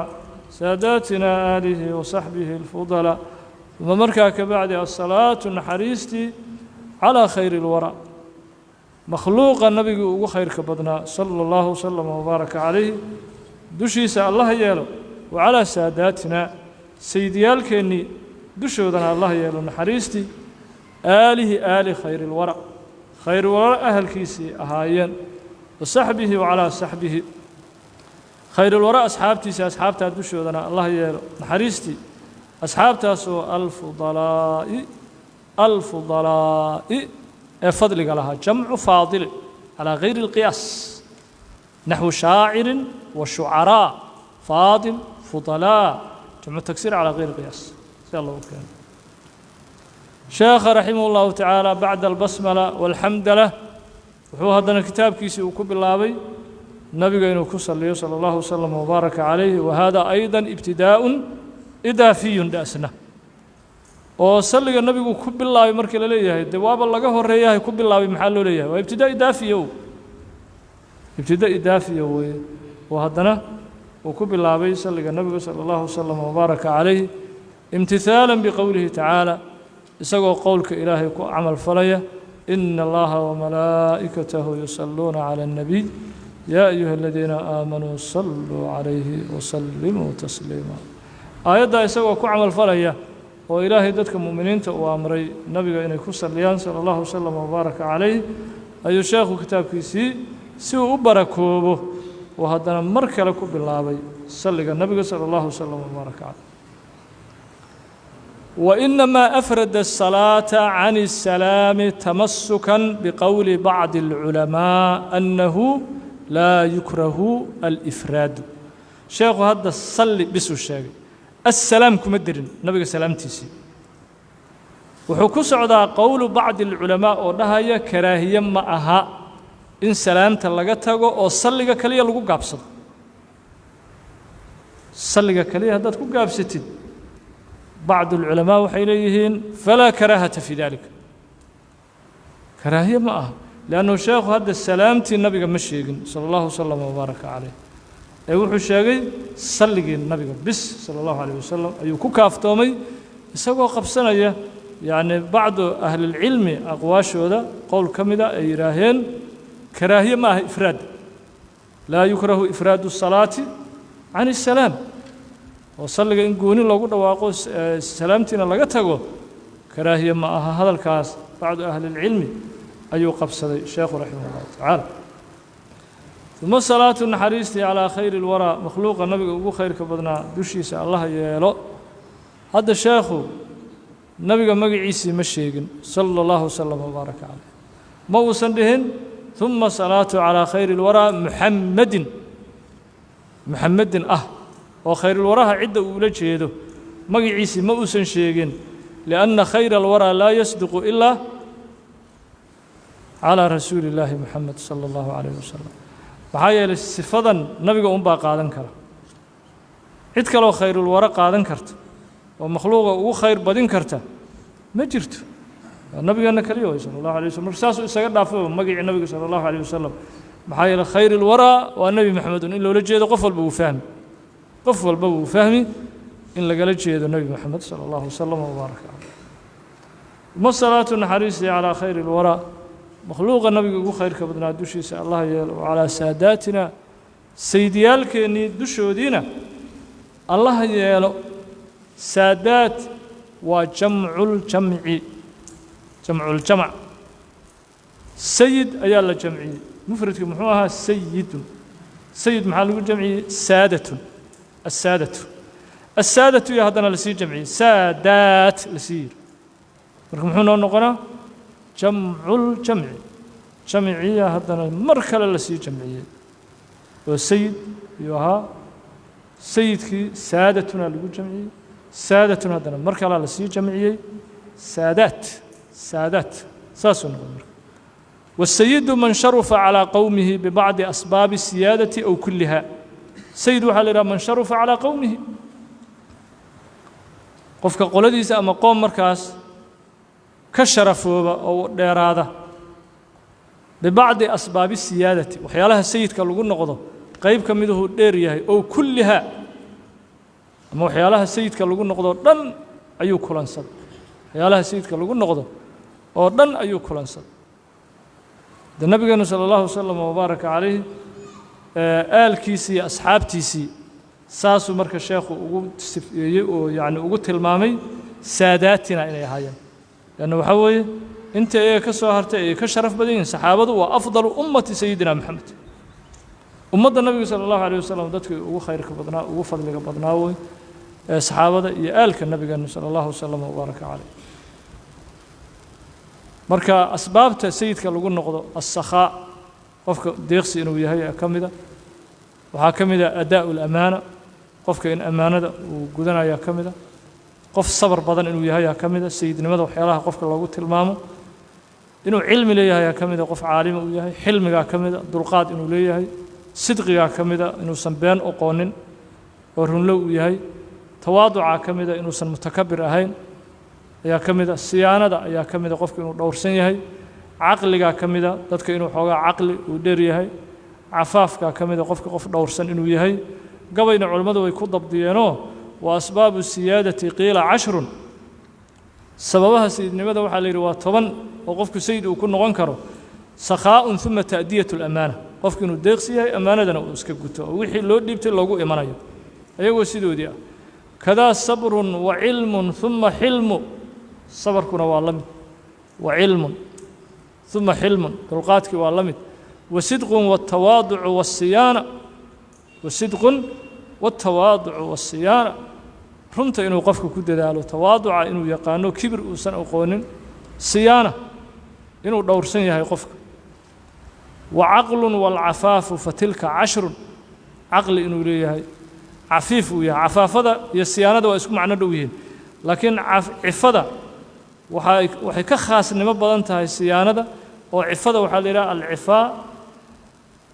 saadaatina aalihi wasaxbihi اlfudalaa. Uma markaa ka bacdi asalaatu naxariistii calىa khayri اlwarى, makhluuqa nabigii ugu khayrka badnaa sala allahu wasalama wabaaraka calayhi dushiisa allaha yeelo, wa calaa saadaatina sayidiyaalkeennii dushoodana allah yeelo naxariistii, aalihi aali khayri lwara, khayrulwara ahalkiisii ahaayeen, wa saxbihi wa calaa saxbihi, khayrulwara asxaabtiisa, asxaabtaa dushoodana allah yeelo naxariistii, asxaabtaasoo alfudalaa'i, alfudalaa'i ee fadliga lahaa, jamcu faadili calaa gayri اlqiyaas, naxwu shaacirin wa shucaraa, faadil fudalaa, jamcu tagsir calaa gayri qiyaas sidaa loogu keeno. Sheekha raximah اllahu tacaala bacda albasmala walxamdala wuxuu haddana kitaabkiisii uu ku bilaabay nabiga inuu ku saliyo sala allahu wasalam wabaaraka calayh. Wa hada ayda ibtidaa'un idaafiyun dhasna, oo salliga nabigu ku bilaabay markii la leeyahay dee waaba laga horeeyahay ku bilaabay, maxaa loo leeyahay? Waa ibtidaa idaafiya, ibtida idaafiya weeye. Oo haddana uu ku bilaabay salliga nabigu sala allahu wasalam wabaaraka calayh imtihaalan biqowlihi tacaala, isagoo qowlka ilaahay ku camal falaya: ina allaha wamalaa'ikatahu yusalluuna cala الnabiy yaa ayuha aladiina aamanuu saluu calayhi wasallimuu tasliima. Aayaddaa isagoo ku camal falaya Oo Ilaahay dadka mu'miniinta uu amray nabiga inay ku salliyaan, sala allahu wasalam wabaaraka calayh, ayuu sheekhu kitaabkiisii si uu u barakoobo uu haddana mar kale ku bilaabay salliga nabiga, sala allahu wasalam wabaaraka caleyh. وإنما أفرد الصلاة عن السلام تمسكا بقول بعض العلماء أنه لا يكره الإفراد. Sheekhu hadda salli bisuu sheegay, assalaam kuma dirin nabiga salaamtiisii. Wuxuu ku socdaa qowlu bacdi alculamaa oo dhahaya karaahiye ma aha in salaamta laga tago oo salliga kaliya lagu gaabsado. Salliga kaliya haddaad ku gaabsatid, bacdu alculamaa waxay leeyihiin falaa karaahata fii dalika, karaahiye ma aha, liannahu sheekhu hadda salaamtii nabiga ma sheegin, sala allahu wasalam wabaaraka caleyh, ee wuxuu sheegay salligii nabiga bis, sala allahu alayh wasalam, ayuu ku kaaftoomay, isagoo qabsanaya yacni bacdu ahlilcilmi aqwaashooda qowl ka mida ay yidhaaheen karaahiye ma aha ifraad, laa yukrahu ifraadu الsalaati can الsalaam, oo salliga in gooni loogu dhawaaqo, salaamtiina laga tago, karaahiye ma aha. Hadalkaas bacdu ahlilcilmi ayuu qabsaday sheekhu raximah اllahu tacaala. Uma salaatu naxariistii calaa khayri اlwaraa, makhluuqa nabiga ugu khayrka badnaa dushiisa allaha yeelo. Hadda sheekhu nabiga magaciisii ma sheegin, sala allahu wasalam wabaaraka caleyh. Ma uusan dhihin ثuma salaatu calaa khayri اlwaraa muxammadin, muxamedin ah oo khayrulwaraha cidda uu ula jeedo magaciisii ma uusan sheegin, lianna khayra alwaraa laa yasduqu ilaa calaa rasuuli illaahi Moxamed sala allahu calayh wasalam. Maxaa yeelay sifadan nabiga unbaa qaadan kara, cid kaloo khayrulwara qaadan karta oo makhluuqa ugu khayr badin karta ma jirto, waa nabigeenna kaliya way, sala allahu alay waslm. Marka saasuu isaga dhaafaba magicii nabiga, sala allahu alayh wasalam. Maxaa yeeley khayr ilwaraa waa Nebi Maxamedun in loola jeedo qof walba wuu fahmi, qof walba wuu fahmi in lagala jeedo Nebi Moxamed, sala allahu wasalam wabaaraka caleyh. Uma salaatu naxariistii calaa khayri ilwaraa, makhluuqa nabiga ugu khayrka badnaa dushiisa allah yeelo, wa calaa saadaatina, saydiyaalkeennii dushoodiina allaha yeelo. Saadaat waa jamculjamci, jamculjamac. Sayid ayaa la jamciyey. Mufradki muxuu ahaa? Sayidun. Sayid maxaa lagu jamciyey? Saadatun, assaadatu. Assaadatu iyo haddana lasii jamciyey, saadaat lasii yiri. Marka muxuu noo noqonaa? Jamculjamci. Jamciya haddana mar kale lasii jamciyey oo sayid ayuu ahaa. Sayidkii saadatuna lagu jamciyey, saadatun haddana mar kalea lasii jamciyey, saadaat, saadaat saasuu noqday. Marka wasayidu man sharufa calىa qowmihi bibacdi asbaabi siyaadati aw kulliha. Sayid waxaa la yidhaha man sharufa calىa qowmihi, qofka qoladiisa ama qoom markaas ka sharafooba oo dheeraada, bibacdi asbaabi siyaadati, waxyaalaha sayidka lagu noqdo qayb ka miduhu dheer yahay, ow kulliha, ama waxyaalaha sayidka lagu noqdo dhan ayuu kulansaday, waxyaalaha sayidka lagu noqdo oo dhan ayuu kulansaday. De nabigeenu, sala allahu wasalam wabaaraka calayh, aalkiisii iyo asxaabtiisii saasuu marka sheekhu ugu sifeeyey oo yacni ugu tilmaamay saadaatina inay ahaayeen, leanna waxaa weeye inta iyaga ka soo hartay ay ka sharaf badan yihiin. Saxaabadu waa afdalu ummati sayidina Moxamed, ummadda nabiga sala allahu alayh wasalam dadkii ugu khayrka badnaa, ugu fadliga badnaa wey ee saxaabada iyo aalka nabigeenu, sala allahu wasalam wabaaraka caleyh. Marka asbaabta sayidka lagu noqdo, assakhaa, qofka deeqsi inuu yahay ee ka mida. Waxaa ka mida adaa'u lamaana, qofka in ammaanada uu gudanaya ka mida. Qof sabar badan inuu yahay aa ka mida sayidnimada waxyaalaha qofka loogu tilmaamo. Inuu cilmi leeyahay aa ka mida, qof caalima uu yahay. Xilmigaa ka mida, dulqaad inuu leeyahay. Sidqigaa ka mida, inuusan been oqoonin oo runlo uu yahay. Tawaaducaa ka mida, inuusan mutakabir ahayn ayaa ka mida. Siyaanada ayaa ka mida, qofku inuu dhowrsan yahay. Caqligaa ka mida, dadka inuu xoogaa caqli uu dheer yahay. Cafaafkaa ka mida, qofka qof dhowrsan inuu yahay. Gabayna culimmadu way ku dabdiyeenoo wa asbaabu siyaadati qiila 10, sababaha sayidnimada waxaa la yidhi waa 10 oo qofku sayid uu ku noqon karo. Sakhaa'un uma ta'diyatu alamaana, qofku inuu deeqsi yahay, ammaanadana uu iska guto oo wixii loo dhiibtay loogu imanayo ayagoo sidoodii ah. Kadaa sabrun wa cilmun uma xilmu, sabarkuna waa la mid, wa cilmun uma xilmun, dulqaadkii waa la mid. Wa sidqun waatawaaducu waasiyaana, wa sidqun waatawaaducu waasiyaana, runta inuu qofka ku dadaalo, tawaaduca inuu yaqaano, kibir uusan aqoonin, siyaana inuu dhowrsan yahay qofka. Wa caqlun waalcafaafu fatilka cashrun, caqli inuu leeyahay, cafiif uu yahay. Cafaafada iyo siyaanada waa isku macno dhow yihiin, laakiin cifada waxay ka khaasnimo badan tahay siyaanada. Oo cifada waxaa la yidhaha alcifaa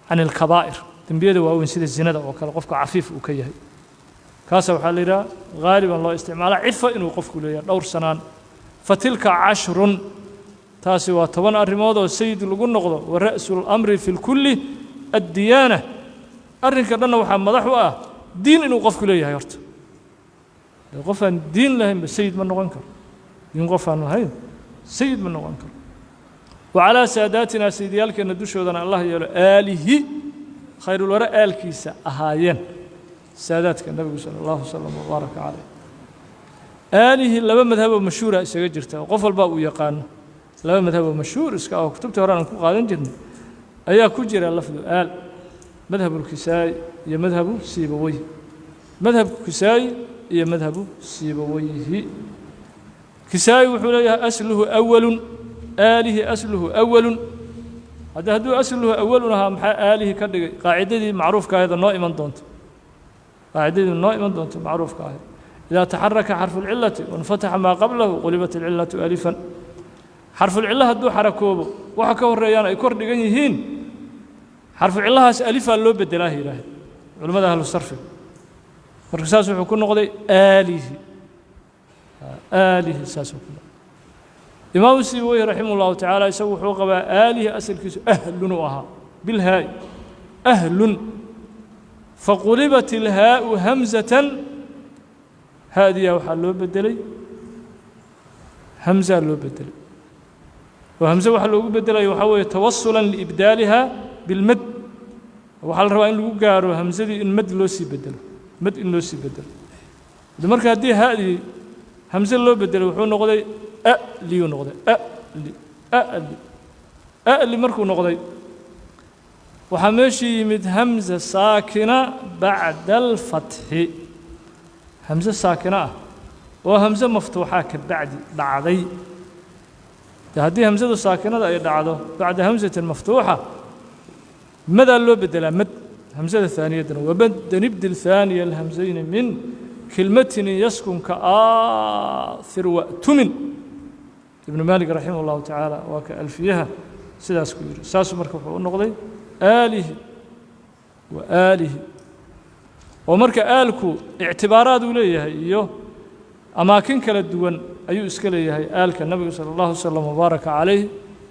can alkabaa'ir, dembiyada waaweyn sida zinada oo kale qofka cafiif uu ka yahay, kaasa waxaa la yidhaha haaliban loo isticmaalaa cifa inuu qofku leeyahay, dhowr sanaan. Fatilka cashrun, taasi waa 10 arrimood oo sayid lagu noqdo. Wa ra'su lamri fi lkulli addiyaana, arrinka dhanna waxaa madax u ah diin inuu qofku leeyahay. Horta qof aan diin lahaynba sayid ma noqon karo, diin qof aan lahayn sayid ma noqon karo. Wa calaa saadaatinaa, sayidyaalkeenna dushoodana Allah yeelo, aalihi khayrulwara aalkiisa ahaayeen saadaadka nabigu sala allahu wasalam wabaaraka caleyh. Aalihi laba madhaboo mashhuura isaga jirta oo qof walba uu yaqaano, laba madhaboo mashhuur iska ah oo kutubtii hore aan ku qaadan jirnay ayaa ku jira lafdu aal: madhabulkisaa'i iyo madhabu siibaweyhi, madhabku kisaa'i iyo madhabu siibaweyhi. Kisaa'i wuxuu leeyahay asluhu awalun, aalihi asluhu awalun. Hadduu asluhu awalun ahaa, maxaa aalihi ka dhigay? Qaacidadii macruufka ahayd oo noo iman doonto, qaacidadii noo iman doonto macruufka ahayd: idaa taxaraka xarfu lcilati wainfataxa maa qablahu qulibat alcilatu alifan. Xarfulcillo hadduu xarakoobo, waxa ka horreeyaan ay kor dhigan yihiin, xarfucillahaas alifaa loo bedelaa, yidhaahde culimmada ahlu sarfiga. Marka saas wuxuu ku noqday aalihi, aalihi saasuu ku noqday. Imaamu Siibaweyhi raximah ullahu tacaala isagu wuxuu qabaa aalihi asalkiisu ahlun uu ahaa bilhaa'i, ahlun, faqulibat ilhaa'u hamzatan, haadiyaa waxaa loo bedelay hamzaa loo bedelay. Oo hamze waxaa loogu bedelaya waxaa weeye tawasulan liibdaaliha bilmad, waxaa la rabaa in lagu gaaro hamsadii in mad loo sii bedelo, mad in loo sii bedelo. Marka haddii haadii hamse loo bedelay, wuxuu noqday aliyuu noqday, ali, ali, ali. Markuu noqday, waxaa meeshii yimid hamza saakina bacda alfatxi, hamse saakina ah oo hamse maftuuxaa ka bacdi dhacday. De haddii hamsadu saakinada ay dhacdo bacda hamsatin maftuuxa, madaa loo bedelaa mad hamsada haaniyaddana. Wabaddan ibdil haaniya alhamsayni min kilmatin yaskunka aathir wa'tumin. Ibnu Maalik raximah ullahu tacaala waa ka alfiyaha sidaas ku yidhi. Saasuu marka wuxuu u noqday aalihi wa aalihi. Oo marka aalku ictibaaraad uu leeyahay iyo amaakin kala duwan ayuu iska leeyahay. Aalka nabiga sala allahu wasalam wabaaraka calayh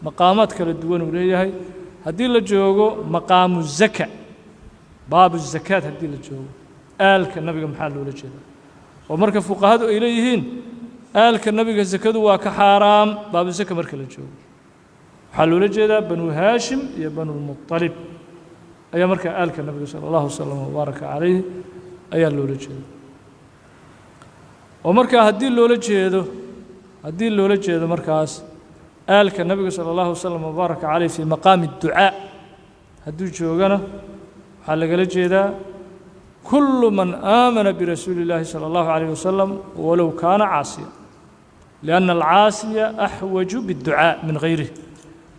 maqaamaad kala duwan uu leeyahay. Haddii la joogo maqaamu zaka, baabu zakaat, haddii la joogo aalka nabiga maxaa loola jeedaa? Oo marka fuqahadu ay leeyihiin aalka nabiga zakadu waa ka xaaraam, baabu zaka marka la joogo waxaa loola jeedaa Banu Haashim iyo Banulmuطalib ayaa markaa aalka nabiga sala allahu wasalam wabaaraka calayh ayaa loola jeeda. Oo markaa haddii loola jeedo markaas aalka nabiga sala allahu wasalam wabaaraka caleyh fii maqaami adducaa hadduu joogana, waxaa lagala jeedaa kullu man aamana birasuuli illaahi sala allahu calayh wasalam walow kaana caasiya, lianna alcaasiya axwaju biاdducaa min hayrih,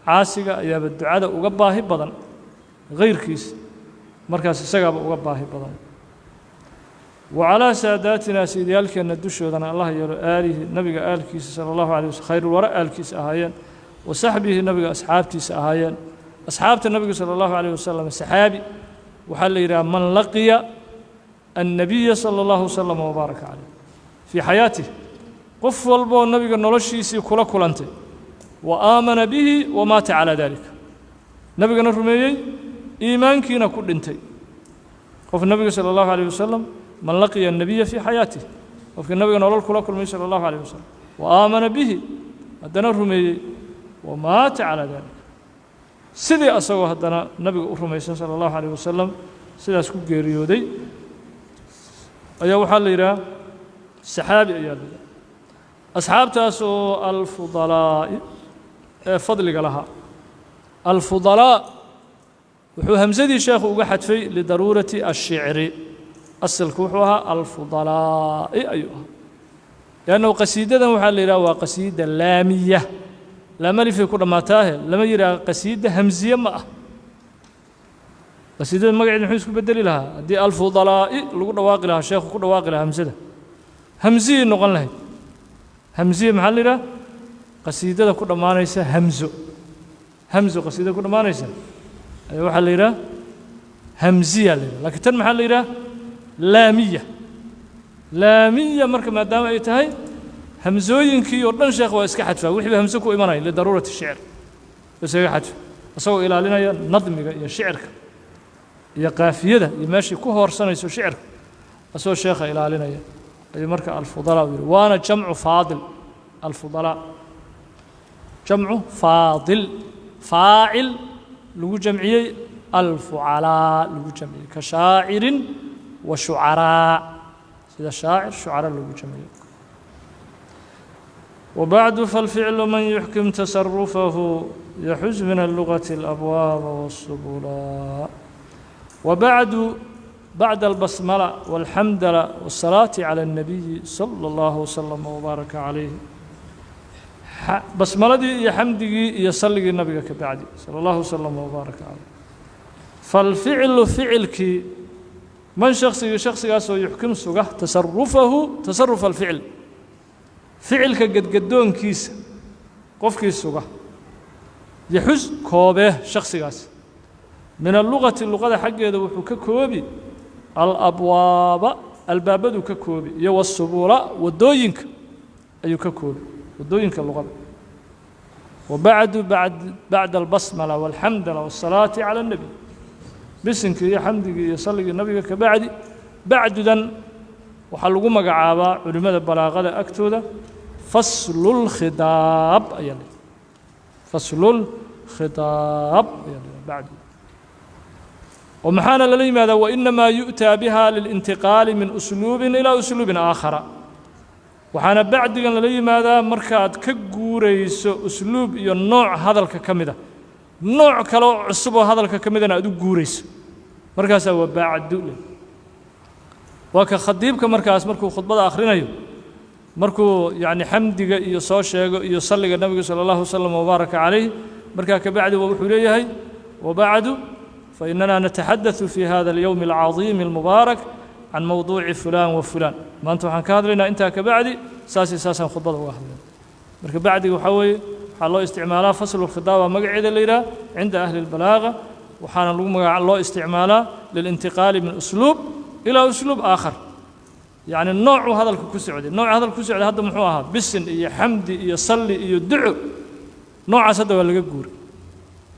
caasiga ayaaba ducada uga baahi badan hayrkiis, markaas isagaaba uga baahi badan. Wa calaa saadaatinaa, sayidiyaalkeenna dushoodana Allah yeelo, aalihi, nabiga aalkiisa sala allahu alay waslam, khayrulwara aalkiisa ahaayeen, wa saxbihi, nabiga asxaabtiisa ahaayeen. Asxaabta nabiga sala allahu alayh wasalam, saxaabi waxaa la yidhaha man laqiya annabiya sala allahu wasalam wabaaraka caleyh fii xayaatih, qof walboo nabiga noloshiisii kula kulantay, wa aamana bihi wa maata calaa daalika, nabigana rumeeyey, iimaankiina ku dhintay. Qof nabiga sala allahu alayh wasalam, man laqiya annabiya fii xayaatih, qofkii nabiga nolol kula kulmay sala allahu alayh wasalam, wa aamana bihi, haddana rumeeyey, wa maata calaa daalika, sidii asagoo haddana nabiga u rumaysan sala allahu alayh wasalam sidaas ku geeriyooday, ayaa waxaa la yidhaha Saxaabi ayaa la yidhaha asxaabtaas oo alfudalaa'i ee fadliga lahaa. Alfudalaa wuxuu hamsadii sheekhu uga xadfay lidaruurati ashicri. Asalku wuxuu ahaa alfudalaa'i ayuu ahaa, liannahu qasiidadan waxaa la yidhaha waa qasiida laamiya, laamalifay ku dhammaataahe lama yidhaha qasiida hamsiye ma ah. Qasiidada magaceeda muxuu isku bedeli lahaa haddii alfudalaa'i lagu dhawaaqi lahaa, sheekhu ku dhawaaqi lahaa hamsada, hamsiyay noqon lahayd. Hamsiye maxaa la yidhaha? Qasiidada ku dhammaanaysa hamzo, hamzo qasiidada ku dhammaanaysa ayaa waxaa la yidhaha hamziya la yidhaha. Lakiin tan maxaa la yidhaha? Laamiya. Laamiya marka maadaama ay tahay hamsooyinkii oo dhan sheekh waa iska xadfaa, wixii ba hamso ku imanaya lidaruurati shicr isaga xadfa, isagoo ilaalinaya nadmiga iyo shicirka iyo qaafiyada iyo meeshii ku hoorsanayso shicirka, isagoo sheekha ilaalinaya ayuu marka alfudalaa u yidhi. Waana jamcu faadil. Alfudalaa jamcu faadil, faacil lagu jamciyey, alfucalaa lagu jamciyey, ka shaacirin wa shucaraa, sida shaacir shucara lagu jamciyey. وبعد فالفعل من يحكم تصرفه يحز من اللغة الأبواب والسبلا. وبعد، بعد البسملة والحمدلة والصلاة على النبي صلى الله وسلم وبارك عليه، basmaladii iyo xamdigii iyo salligii nabiga ka bacdi sala allahu wasalam wabaaraka caleyh, falficlu ficilkii, man shaksigii shaksigaasoo yuxkim suga tasarufahu tasarufa alficil, ficilka gedgadoonkiisa qofkii suga, yaxus koobee shaksigaas min allugati luqada xaggeeda wuxuu ka koobi alabwaaba albaabaduu ka koobi iyo wasubuula waddooyinka ayuu ka koobi, waddooyinka luqada. Wabacdu, bacda albasmala walxamdala waasalaati cala الnebi, bisinkii iyo xamdigii iyo salligii nabiga ka bacdi, bacdudan waxaa lagu magacaabaa culimmada balaaqada agtooda faslulkhidaab ayaa la faslulkhidaab ayaa la bacdu. Oo maxaana lala yimaadaa? Wainamaa yu'taa biha lilintiqaali min usluubin ilaa usluubin aakhara. Waxaana bacdigan lala yimaadaa markaad ka guurayso usluub iyo nooc hadalka ka mida, nooc kale oo cusub oo hadalka ka midana aad u guurayso, markaasaa waa bacdu leh. Waa ka khadiibka markaas markuu khudbada akhrinayo, markuu yacni xamdiga iyo soo sheego iyo salliga nabiga sala allahu wasalam wabaaraka calayh, markaa ka bacdi wuxuu leeyahay: wabacdu fainana nataxaddathu fi hada alyowm alcadiim almubaarak can mowduuci fulaan wa fulaan. Maanta waxaan ka hadlaynaa intaa ka bacdi saas iyo saasaan khudbada uga hadlayna. Marka bacdiga waxaa weeye waxaa loo isticmaalaa faslu lkhidaaba magaceeda la yidhaha cinda ahli اlbalaaga, waxaana lagu magaca loo isticmaalaa lilintiqaali min usluub ilaa usluub aakhar, yacni noocuu hadalka ku socday. Nooca hadalka ku socday hadda muxuu ahaa? Bisin iyo xamdi iyo salli iyo duco. Noocaas hadda waa laga guuray,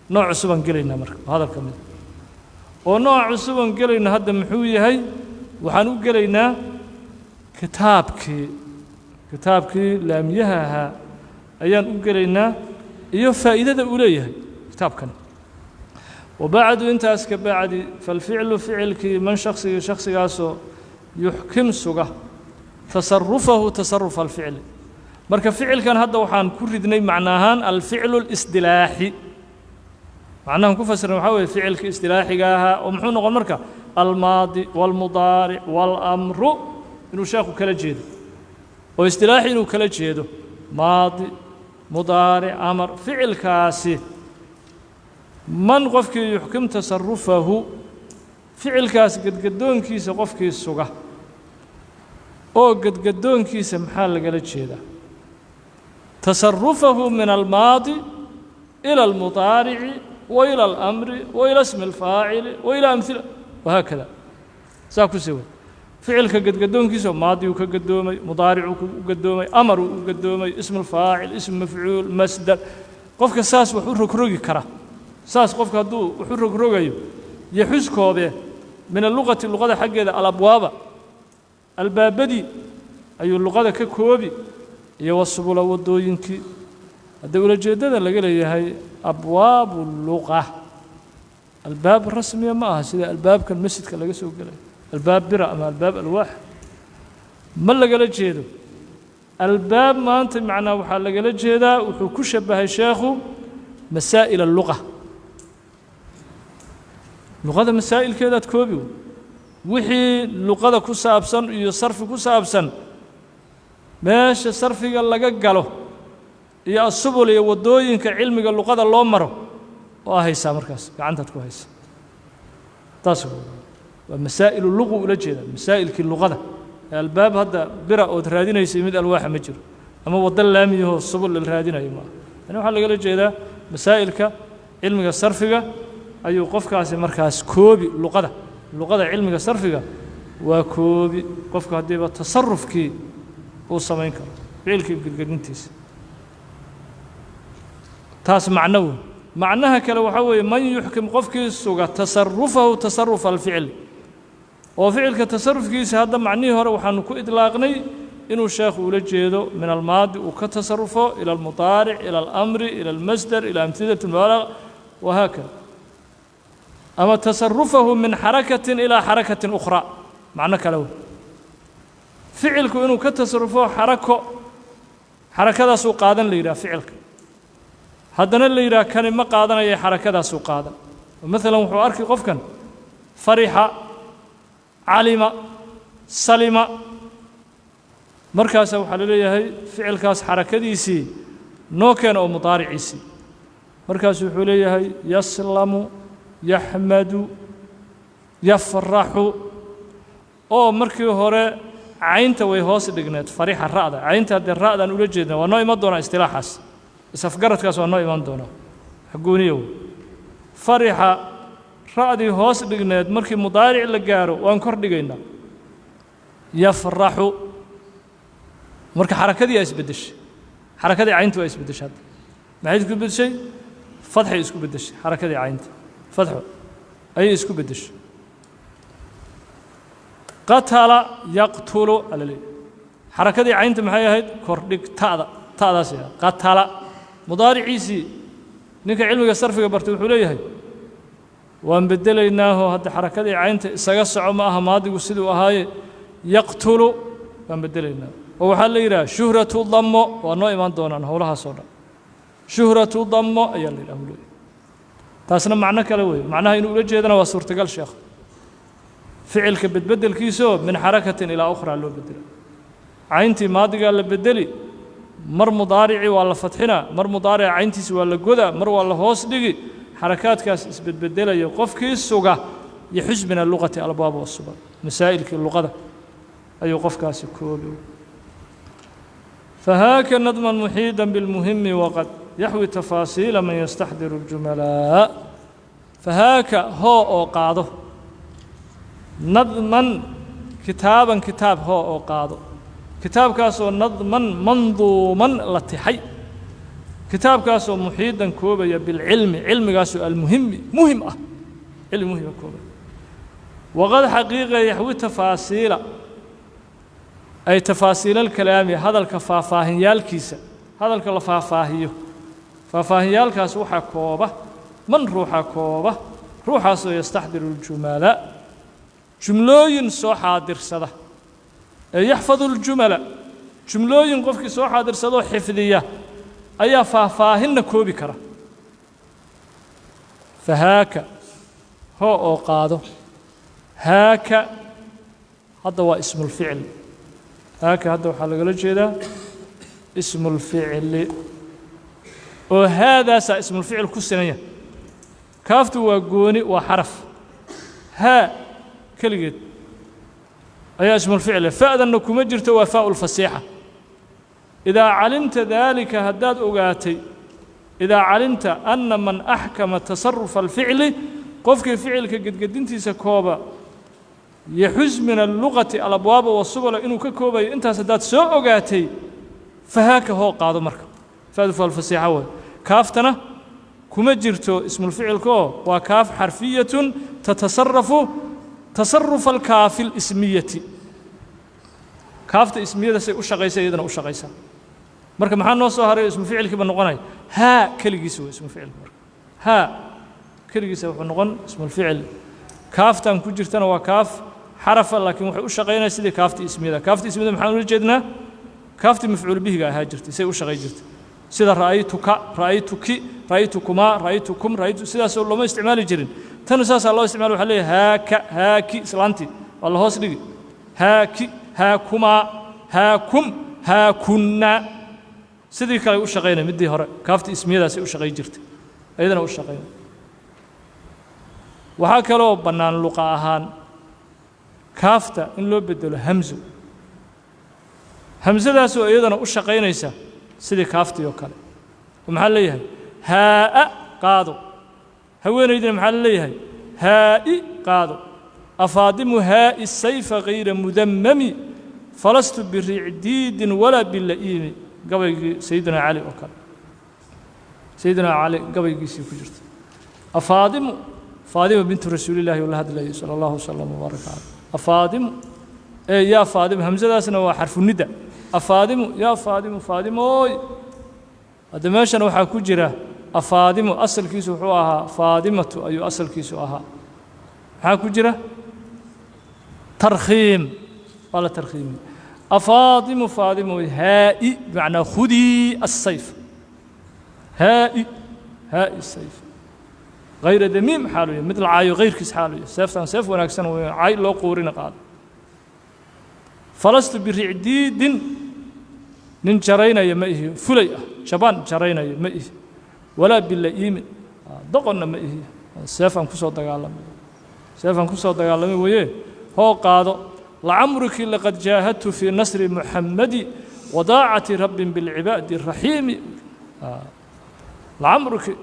nooc cusubaan gelaynaa. Marka waa hadal ka mida oo nooca cusubaan gelayna hadda muxuu yahay? Waxaan u gelaynaa kitaabkii laamiyaha ahaa ayaan u gelaynaa iyo faa'iidada uu leeyahay kitaabkani. Wabacdu, intaas ka bacdi, falficlu ficilkii, man shaksigii shaksigaasoo yuxkim suga tasarufahu tasarufa alficli. Marka ficilkan hadda waxaan ku ridnay macno ahaan alficlu اlisdilaaxi. Macnahan ku fasirnay waxaa weeye ficilkii isdilaaxiga ahaa, oo muxuu noqon marka? Almaadi wاlmudaaric wاlamru inuu sheekhu kala jeedo, oo isdilaaxi inuu kala jeedo maadi, mudaaric, amar. Ficilkaasi man qofkii yuxkim tasarufahu ficilkaas gedgadoonkiisa qofkii suga, oo gedgadoonkiisa maxaa lagala jeedaa? Tasarufahu min almaadi ilى almudaarici wa ilى alamri wa ilى ismi alfaacili wa ilى amhila wahaakada, saa ku sii wad. Ficilka gedgadoonkiisa maadiyuu ka gadoomay, mudaaricuu u gadoomay, amaruu u gadoomay, ismu lfaacil, ismu mafcuul, masdar. Qofka saas wax u rogrogi kara, saas qofka hadduu wax u rogrogayo, yaxuskoobe min alluqati luqada xaggeeda alabwaaba albaabadii ayuu luqada ka koobi iyo wasubula waddooyinkii. Hadda ulajeeddada laga leeyahay abwaabu luqa albaab rasmiya ma aha, sida albaabkan masjidka laga soo gelay, albaab bira ama albaab alwaax. Ma lagala jeedo albaab maanta, macnaa waxaa lagala jeedaa wuxuu ku shabahay sheekhu masaa'il alluqa, luqada masaa'ilkeedaad koobi, wixii luqada ku saabsan iyo sarfi ku saabsan, meesha sarfiga laga galo iyo asubul iyo waddooyinka cilmiga luqada loo maro oo haysaa, markaas gacantaad ku haysa. Taas waa masaa'ilu luqu ula jeeda, masaa'ilkii luqada. Albaab hadda bira ood raadinaysay mid alwaaxa ma jiro, ama waddo laamiyahoo subul la raadinayo maaha. Yani waxaa lagala jeedaa masaa'ilka cilmiga sarfiga ayuu qofkaasi markaas koobi. Luqada cilmiga sarfiga waa koobi qofku haddiiba tasarufkii uu samayn karo, ficilkii gedgedintiisa. Taas macno wey. Macnaha kale waxaa weeye man yuxkim, qofkii suga tasarufahu, tasarufa alficil, oo ficilka tasarufkiisa. Hadda macnihii hore waxaanu ku idlaaqnay inuu sheekhu ula jeedo min almaadi uu ka tasarufo ila almudaaric, ila alamri, ila almasdar, ila amhilati almubaalaga, wahaakada, ama tasarufahu min xarakatin ilaa xarakatin ukhraa. Macno kale wey, ficilku inuu ka tasarufo xarako, xarakadaasuu qaadan la yidhaha ficilka, haddana la yidhaha kani ma qaadanaya xarakadaasuu qaadan. Maalan wuxuu arki qofkan farixa, calima, salima, markaasa waxaa la leeyahay ficilkaas xarakadiisii noo keena oo mudaariciisii. Markaasu wuxuu leeyahay yaslamu, yaxmadu, yafraxu, oo markii hore caynta way hoos dhigneed farixa ra'da caynta. Haddee ra'daan ula jeedna waa noo iman doonaa, istilaaxaas isafgaradkaas waa noo iman doonaa xagooniyow. Farixa ra'dii hoos dhigneed markii mudaaric la gaaro waan kor dhigaynaa, yafraxu. Marka xarakadii aa isbeddeshay, xarakadii caynta waa isbeddeshay. Hadda maxay isku beddeshay? Fadxay isku beddeshay. Xarakadii caynta fadxo ayay isku beddeshay. Qatala yaqtulu aa la leeyahy. Xarakadii caynta maxay ahayd? Kordhig ta'da, ta'daas ahayd. Qatala mudaariciisii ninka cilmiga sarfiga bartay wuxuu leeyahay waan beddelaynaaho, hadda xarakadii caynta isaga soco ma aha, maadigu siduu ahaaye yaqtulu waan beddelaynaa, oo waxaa la yidhaha shuhratu dammo. Waa noo imaan doonaan howlahaas oo dhan. Shuhratu dammo ayaa la yidhaha leeyahay. Taasna macno kale weeye. Macnaha inuu ula jeedana waa suurtagal sheekh, ficilka bedbedelkiisoo min xarakatin ilaa ukhraa loo bedela. Cayntii maadigaa la bedeli, mar mudaaricii waa la fadxinaa, mar mudaarica cayntiisi waa la godaa, mar waa la hoos dhigi. Xarakaadkaas isbedbedelaya qofkii suga yaxus min alluqati alabwaab wasubal, masaa'ilkii luqada ayuu qofkaasi koobi. Fahaaka nadman muxiidan bilmuhimi waqad yaxwi tafaasiila man yastaxdiru aljumalaa. Fahaaka hoo oo qaado, nadman kitaaban, kitaab hoo oo qaado, kitaabkaasoo nadman manduuman la tixay, kitaabkaasoo muxiidan koobaya bilcilmi, cilmigaasoo almuhimi muhim ah, cilmi muhima koobaya. Waqad xaqiiqa yaxwi tafaasiila, ay tafaasiila alkalaami, hadalka faahfaahinyaalkiisa, hadalka la faahfaahiyo faahfaahinyaalkaas waxaa kooba man ruuxa kooba, ruuxaasoo yastaxdiru ljumala, jumlooyin soo xaadirsada, ee yaxfadu ljumala, jumlooyin qofkii soo xaadirsadoo xifdiya ayaa faahfaahinna koobi kara. Fahaaka hoo oo qaado. Haaka hadda waa ismulficil. Haaka hadda waxaa lagala jeedaa ismulficli, oo haadaasaa ismulficil ku sinanya. Kaaftu waa gooni, waa xaraf. Haa keligeed ayaa ismulficile, fa'danna kuma jirto, waa faa'u lfasiixa. Idaa calimta daalika, haddaad ogaatay, idaa calimta anna man axkama tasarufa alficli, qofkii ficilka gedgedintiisa kooba, yaxus min alluqati alabwaaba wasubula inuu ka koobayo, intaas haddaad soo ogaatay, fahaaka hoo qaado. Marka fa'du faalfasiixa way, kaaftana kuma jirto ismulficilka oo waa kaaf xarfiyatun tatasarafu tasarufa alkaafi lismiyati. Kaafta ismiyada say u shaqaysa iyadana u shaqaysaa. Marka maxaa noo soo haray? Ismuficilkiiba noqonaya haa keligiisa wey ismuficilka. Marka haa keligiisa wuxuu noqon ismulficil, kaaftan ku jirtana waa kaaf. Xarafa, laakiin waxay u shaqaynaya sidii kaafti ismiyada. Kaafti ismiyada maxaan ula jeednaa? Kaafti mafcuul bihiga ahaa jirtay, say u shaqay jirtay, sida ra'aytuka, ra'aytuki, ra'aytukumaa, ra'aytukum, ra'aytu, sidaasoo looma isticmaali jirin. Tan saasaa loo isticmaala. Waxaa leeyahay haaka, haaki, islaantii waa la hoos dhigi, haaki, haakumaa, haakum, haakunna. Sidii kale u shaqaynay middii hore, kaafti ismiyadaasay u shaqay jirtay, iyadana u shaqaynay. Waxaa kaloo bannaan luqa ahaan kaafta in loo bedelo hamzo, hamsadaasoo iyadana u shaqaynaysa sidii kaaftii oo kale. Oo maxaa leeyahay? Haa'a qaado. Haweenaydina maxaa la leeyahay? Haa'i qaado. Afaadimu haa'i sayfa gayra mudammami, falastu biricdiidin walaa bila'iimi. Gabaygii Sayidina Cali oo kale, Sayidina Cali gabaygiisii ku jirta. Afaadimu, Faadima bintu Rasuulillaahi uu la hadlayay, sala allahu wasalam wbaaraka caleyh. Afaadimu ee yaa Faadima, hamsadaasna waa xarfunidda. Afaadimu, yaa Faadimu, Faadimooy. Hadda meeshan waxaa ku jira afaadimu, asalkiisu wuxuu ahaa Faadimatu ayuu asalkiisu ahaa. Maxaa ku jira? Tarkhiim, waa la tarkhiimiyey. Afaadimu, faadimoy, haa'i bimacnaa khudii asayf, haa'i, haa'i sayf hayra damiim xaalu yahay, mid la caayo hayrkiis xaalu yahay. Seeftan seef wanaagsan weeye, cay loo quurina qaado. Falastu biricdiidin, nin jaraynaya ma ihi, fulay ah, jabaan jaraynaya ma ihi, walaa bila'iimin, doqonna ma ihi. Seefaan ku soo dagaalamay, seefaan ku soo dagaalamay weeye, hoo qaado. Lacamruki laqad jaahadtu fii nasri Muxammadi wadaacati rabbin bilcibaadi raxiimi. Lacamruki,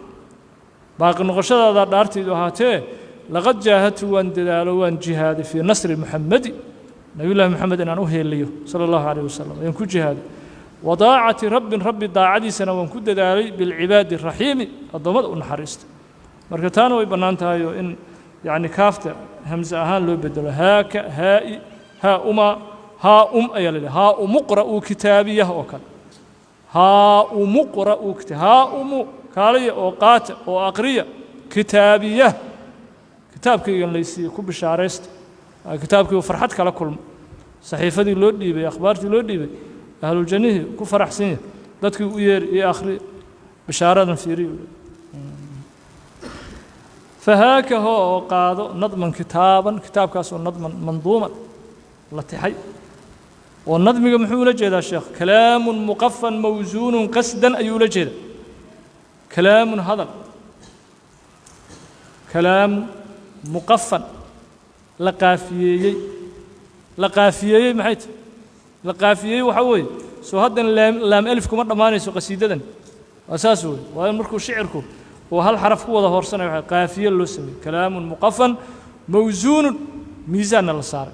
baaqi noqoshadaada dhaartaydu ahaatee, laqad jaahadtu, waan dadaalo, waan jihaaday, fii nasri Muxammadi, Nabiyullahi Moxamed inaan u heeliyo, sala allahu calayh wasalam, ayaan ku jihaaday, wadaacati rabbin, Rabbi daacadiisana waan ku dadaalay, bilcibaadi raxiimi, addoommada u naxariista. Marka taana way bannaan tahay oo in yacni kaafta hamse ahaan loo bedelo. Haaka, haa'i, haa uma, haa um ayaa la yidhaha. Haa umuqra'uu kitaabiyah oo kale, haa umuqra'uu haa umu, kaalaya oo qaata oo aqriya, kitaabiyah, kitaabkaygan laysiiye ku bishaaraysta. Kitaabkii uu farxad kala kulmo, saxiifadii loo dhiibay, akhbaartii loo dhiibay, ahluljannihii ku faraxsan yahay, dadkii u yeeri iyo akhri, bishaaradan fiiriyo. Fahaaka, hoo oo qaado, nadman kitaaban, kitaabkaasoo nadman manduuman la tixay. Oo nadmiga muxuu ula jeedaa sheekh? Kalaamun muqafan mawsuunun qasdan ayuu ula jeedaa. Kalaamun hadal, kalaamu muqafan la qaafiyeeyey. La qaafiyeeyey maxay tahay? La qaafiyeeyey waxaa weeye, soo haddan laam, laam alif kuma dhammaanayso qasiidadan. Waa saas wey, waa in markuu shicirku uu hal xaraf ku wada hoorsanayo waxa qaafiye loo sameeyey. Kalaamun muqafan mawsuunun, miisaanna la saaray,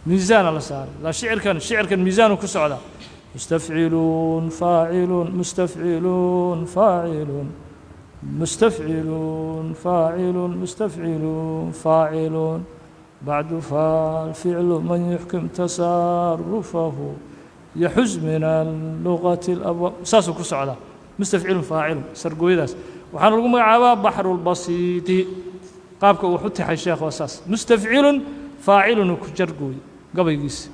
miisaana la saaray. La shicirkan, shicirkan miisaanu ku socdaa: mustafciluun faaciluun, mustafciluun faaciluun, mustafciluun faaciluun, mustafciluun faaciluun, bacdu faalficlu man yuxkim tasarufahu yaxuz min allugati alabwaab. Saasuu ku socdaa, mustafcilun faacilun. Sargooyadaas waxaana lagu magacaabaa baxrulbasiiti. Qaabka uu u tixay sheekh waa saas, mustafcilun faacilun uu ku jargooyey gabaygiisa.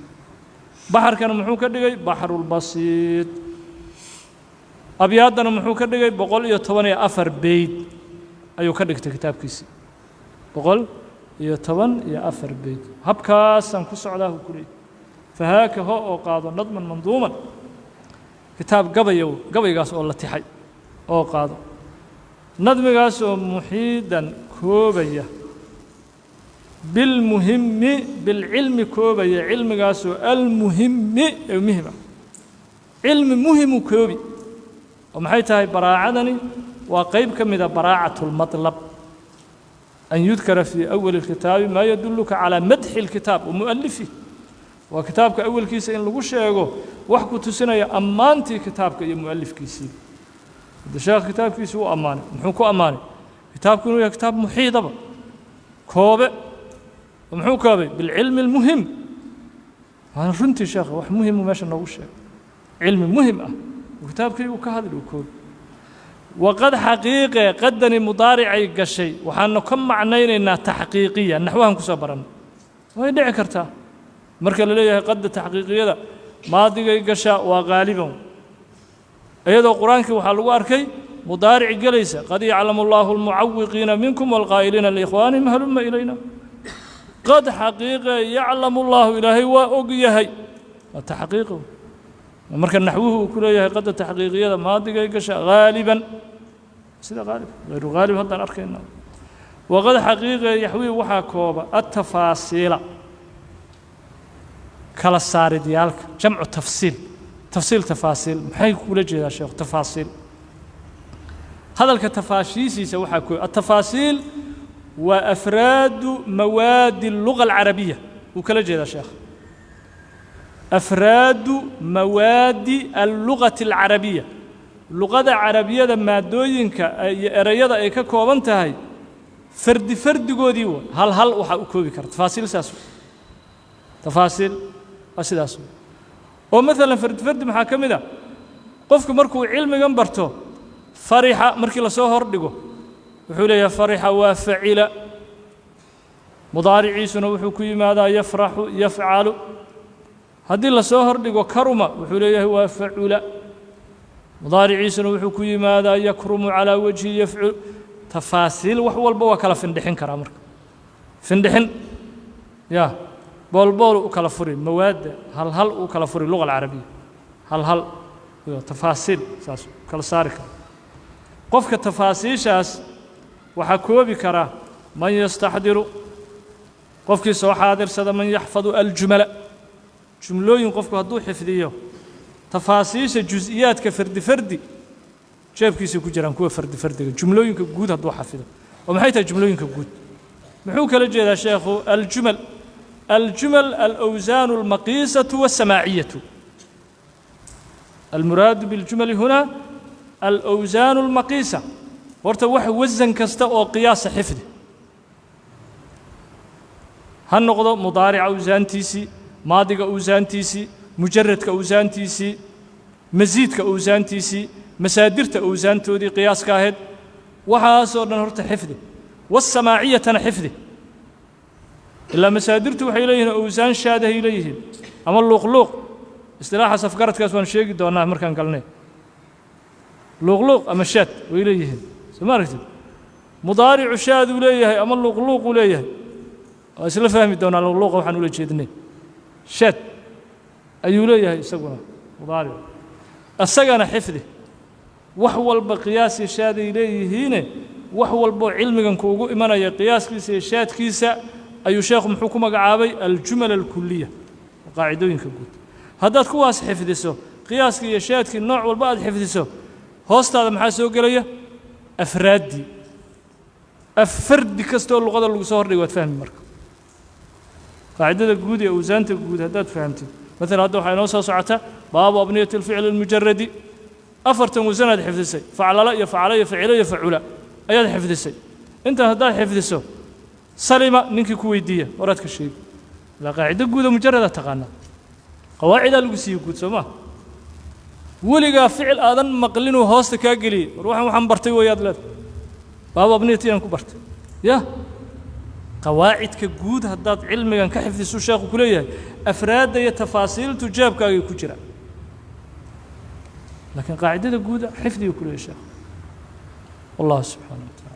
Baxarkana muxuu ka dhigay? Baxrulbasiit. Abyaaddana muxuu ka dhigay? 114 beyd ayuu ka dhigtay kitaabkiisii, 114 beyd. Habkaasaan ku socdaa buu ku leeyay. Fahaaka, ho oo qaado, nadman manduuman, kitaab gabayow, gabaygaas oo la tixay oo qaado, nadmigaasoo muxiidan koobaya, bilmuhimi, bilcilmi koobaya, cilmigaasoo almuhimi ee muhim ah, cilmi muhimu koobi. Oo maxay tahay baraacadani? Waa qayb ka mida baraacatu lmatlab, an yudkara fii awali اlkitaabi maa yaduluka calaa madxi اlkitaab wa mu'alifih. Waa kitaabka awalkiisa in lagu sheego wax ku tusinaya ammaantii kitaabka iyo mu'alifkiisii. Hadda sheekh kitaabkiisi wuu ammaanay. Muxuu ku ammaanay? Kitaabku inuu yahay kitaab muxiidaba koobe. Muxuu koobay? Bilcilmi اlmuhim. Waana runtii sheekha, wax muhimu meesha noogu sheegay, cilmi muhim ah uu kitaabkii uu ka hadli uu koobay. Waqad xaqiiqe qadani mudaaricay gashay, waxaanu ka macnaynaynaa taxqiiqiya, naxwahan ku soo barannay. Way dhici kartaa. Marka la leeyahay qadda taxqiiqiyada maadigay gashaa waa qaaliban, iyadoo qur-aankii waxaa lagu arkay mudaaric gelaysa, qad yaclamu allaahu almucawiqiina minkum waalqaa'iliina liikhwaanihim halumma ilayna. Qad xaqiiqe yaclamu allaahu, ilaahay waa og yahay, waa taxqiiqi. Marka naxwuhu uu ku leeyahay qadda taxqiiqiyada maadigay gashaa haaliban, sida qaalib, hayru haalib haddaan arkayna. Waqad xaqiiqe yaxwii waxaa kooba attafaasiila, kala saaridyaalka, jamcu tafsiil, tafsiil, tafaasiil. Maxay kula jeedaa sheekhu tafaasiil? Hadalka tafaashiisiisa waxaa ku atafaasiil waa afraadu mawaadi alluga alcarabiya wuu kala jeedaa sheekh. Afraadu mawaadi allugati alcarabiya, luqada carabiyada maadooyinka iyo ereyada ay ka kooban tahay fardi fardigoodii wa hal hal waxaa u koobi kara tafaasiil. Saas tafaasiil waa sidaas. Oo maalan fardi fardi maxaa ka mid a? Qofku markuu cilmigan barto, farixa markii lasoo hordhigo wuxuu leeyahay farixa waa facila, mudaariciisuna wuxuu ku yimaadaa yafraxu, yafcalu. Haddii lasoo hordhigo karuma, wuxuu leeyahay waa facula, mudaariciisuna wuxuu ku yimaadaa yakrumu calaa wajhi yafcul. Tafaasiil wax walba waa kala findhixin karaa. Marka findhixin ya boolbool u kala furi mawaadda, hal hal u kala furi luga alcarabiya, hal hal tafaasiil saas kala saari kara. Qofka tafaasiishaas waxaa koobi karaa man yastaxdiru, qofkii soo xaadirsada, man yaxfadu aljumala, jumlooyin qofku hadduu xifdiyo tafaasiisha jus-iyaadka fardi fardi jeebkiisay ku jiraan kuwa fardi fardiga, jumlooyinka guud hadduu xafido. Oo maxay tahay jumlooyinka guud? Muxuu kala jeedaa sheekhu aljumal? Aljumal alawsaanu almaqiisatu waasamaaciyatu. Almuraadu biاljumali huna alawsaanu almaqiisa. Horta wax wasan kasta oo qiyaasa xifdi, ha noqdo mudaarica awsaantiisii, maadiga awsaantiisii, mujaradka awsaantiisii, masiidka awsaantiisii, masaadirta awsaantoodii qiyaaska ahayd, waxaasoo dhan horta xifdi. Waasamaaciyatana xifdi, ilaa masaadirtu waxay leeyihiin awsaan shaadahay leeyihiin ama luuqluuq. Istilaaxa safgaradkaas waan sheegi doonaa markaan galnay. Luuqluuq ama shaad way leeyihiin, soo ma aragtid? Mudaaricu shaaduu leeyahay ama luuqluuquu leeyahay, waa isla fahmi doonaa luuqluuqa waxaan ula jeednay. Shaad ayuu leeyahay isaguna mudaaricu, isagana xifdi. Wax walba qiyaasii shaaday leeyihiine, wax walboo cilmigan kuugu imanaya qiyaaskiisa iyo shaadkiisa ayuu sheekhu muxuu ku magacaabay? Aljumal alkuliya, qaacidooyinka guud. Haddaad kuwaas xifdiso, qiyaaskii iyo shaadkii nooc walba aad xifdiso, hoostaada maxaa soo gelaya? Afraaddii. Af fardi kastoo luqada lagu soo hordhigay waad fahmi. Marka qaacidada guud ee awsaanta guud haddaad fahamtid, maalan hadda waxaa inoo soo socota baabu abniyati alficli almujaradi, afartan wasanaad xifdisay, faclala iyo facala iyo facilo iyo facula ayaad xifdisay. Intaa haddaad xifdiso, salima ninkii ku weydiiya horaad ka sheegi, ilaa qaacido guuda mujarada taqaanaa, qawaacidaa lagu siiye guud, soo maa? Weligaa ficil aadan maqlinuu hoosta kaa geliyey, war waxaan bartay wayaad leedahay, baabu abniyati inaan ku bartay ya. Qawaacidka guud haddaad cilmigan ka xifdisu, sheekhu ku leeyahay, afraadda iyo tafaasiiltu jeebkaagay ku jiraan, laakiin qaacidada guud xifdiga ku leeyahay sheekhu. Wallahu subxaana wa taala.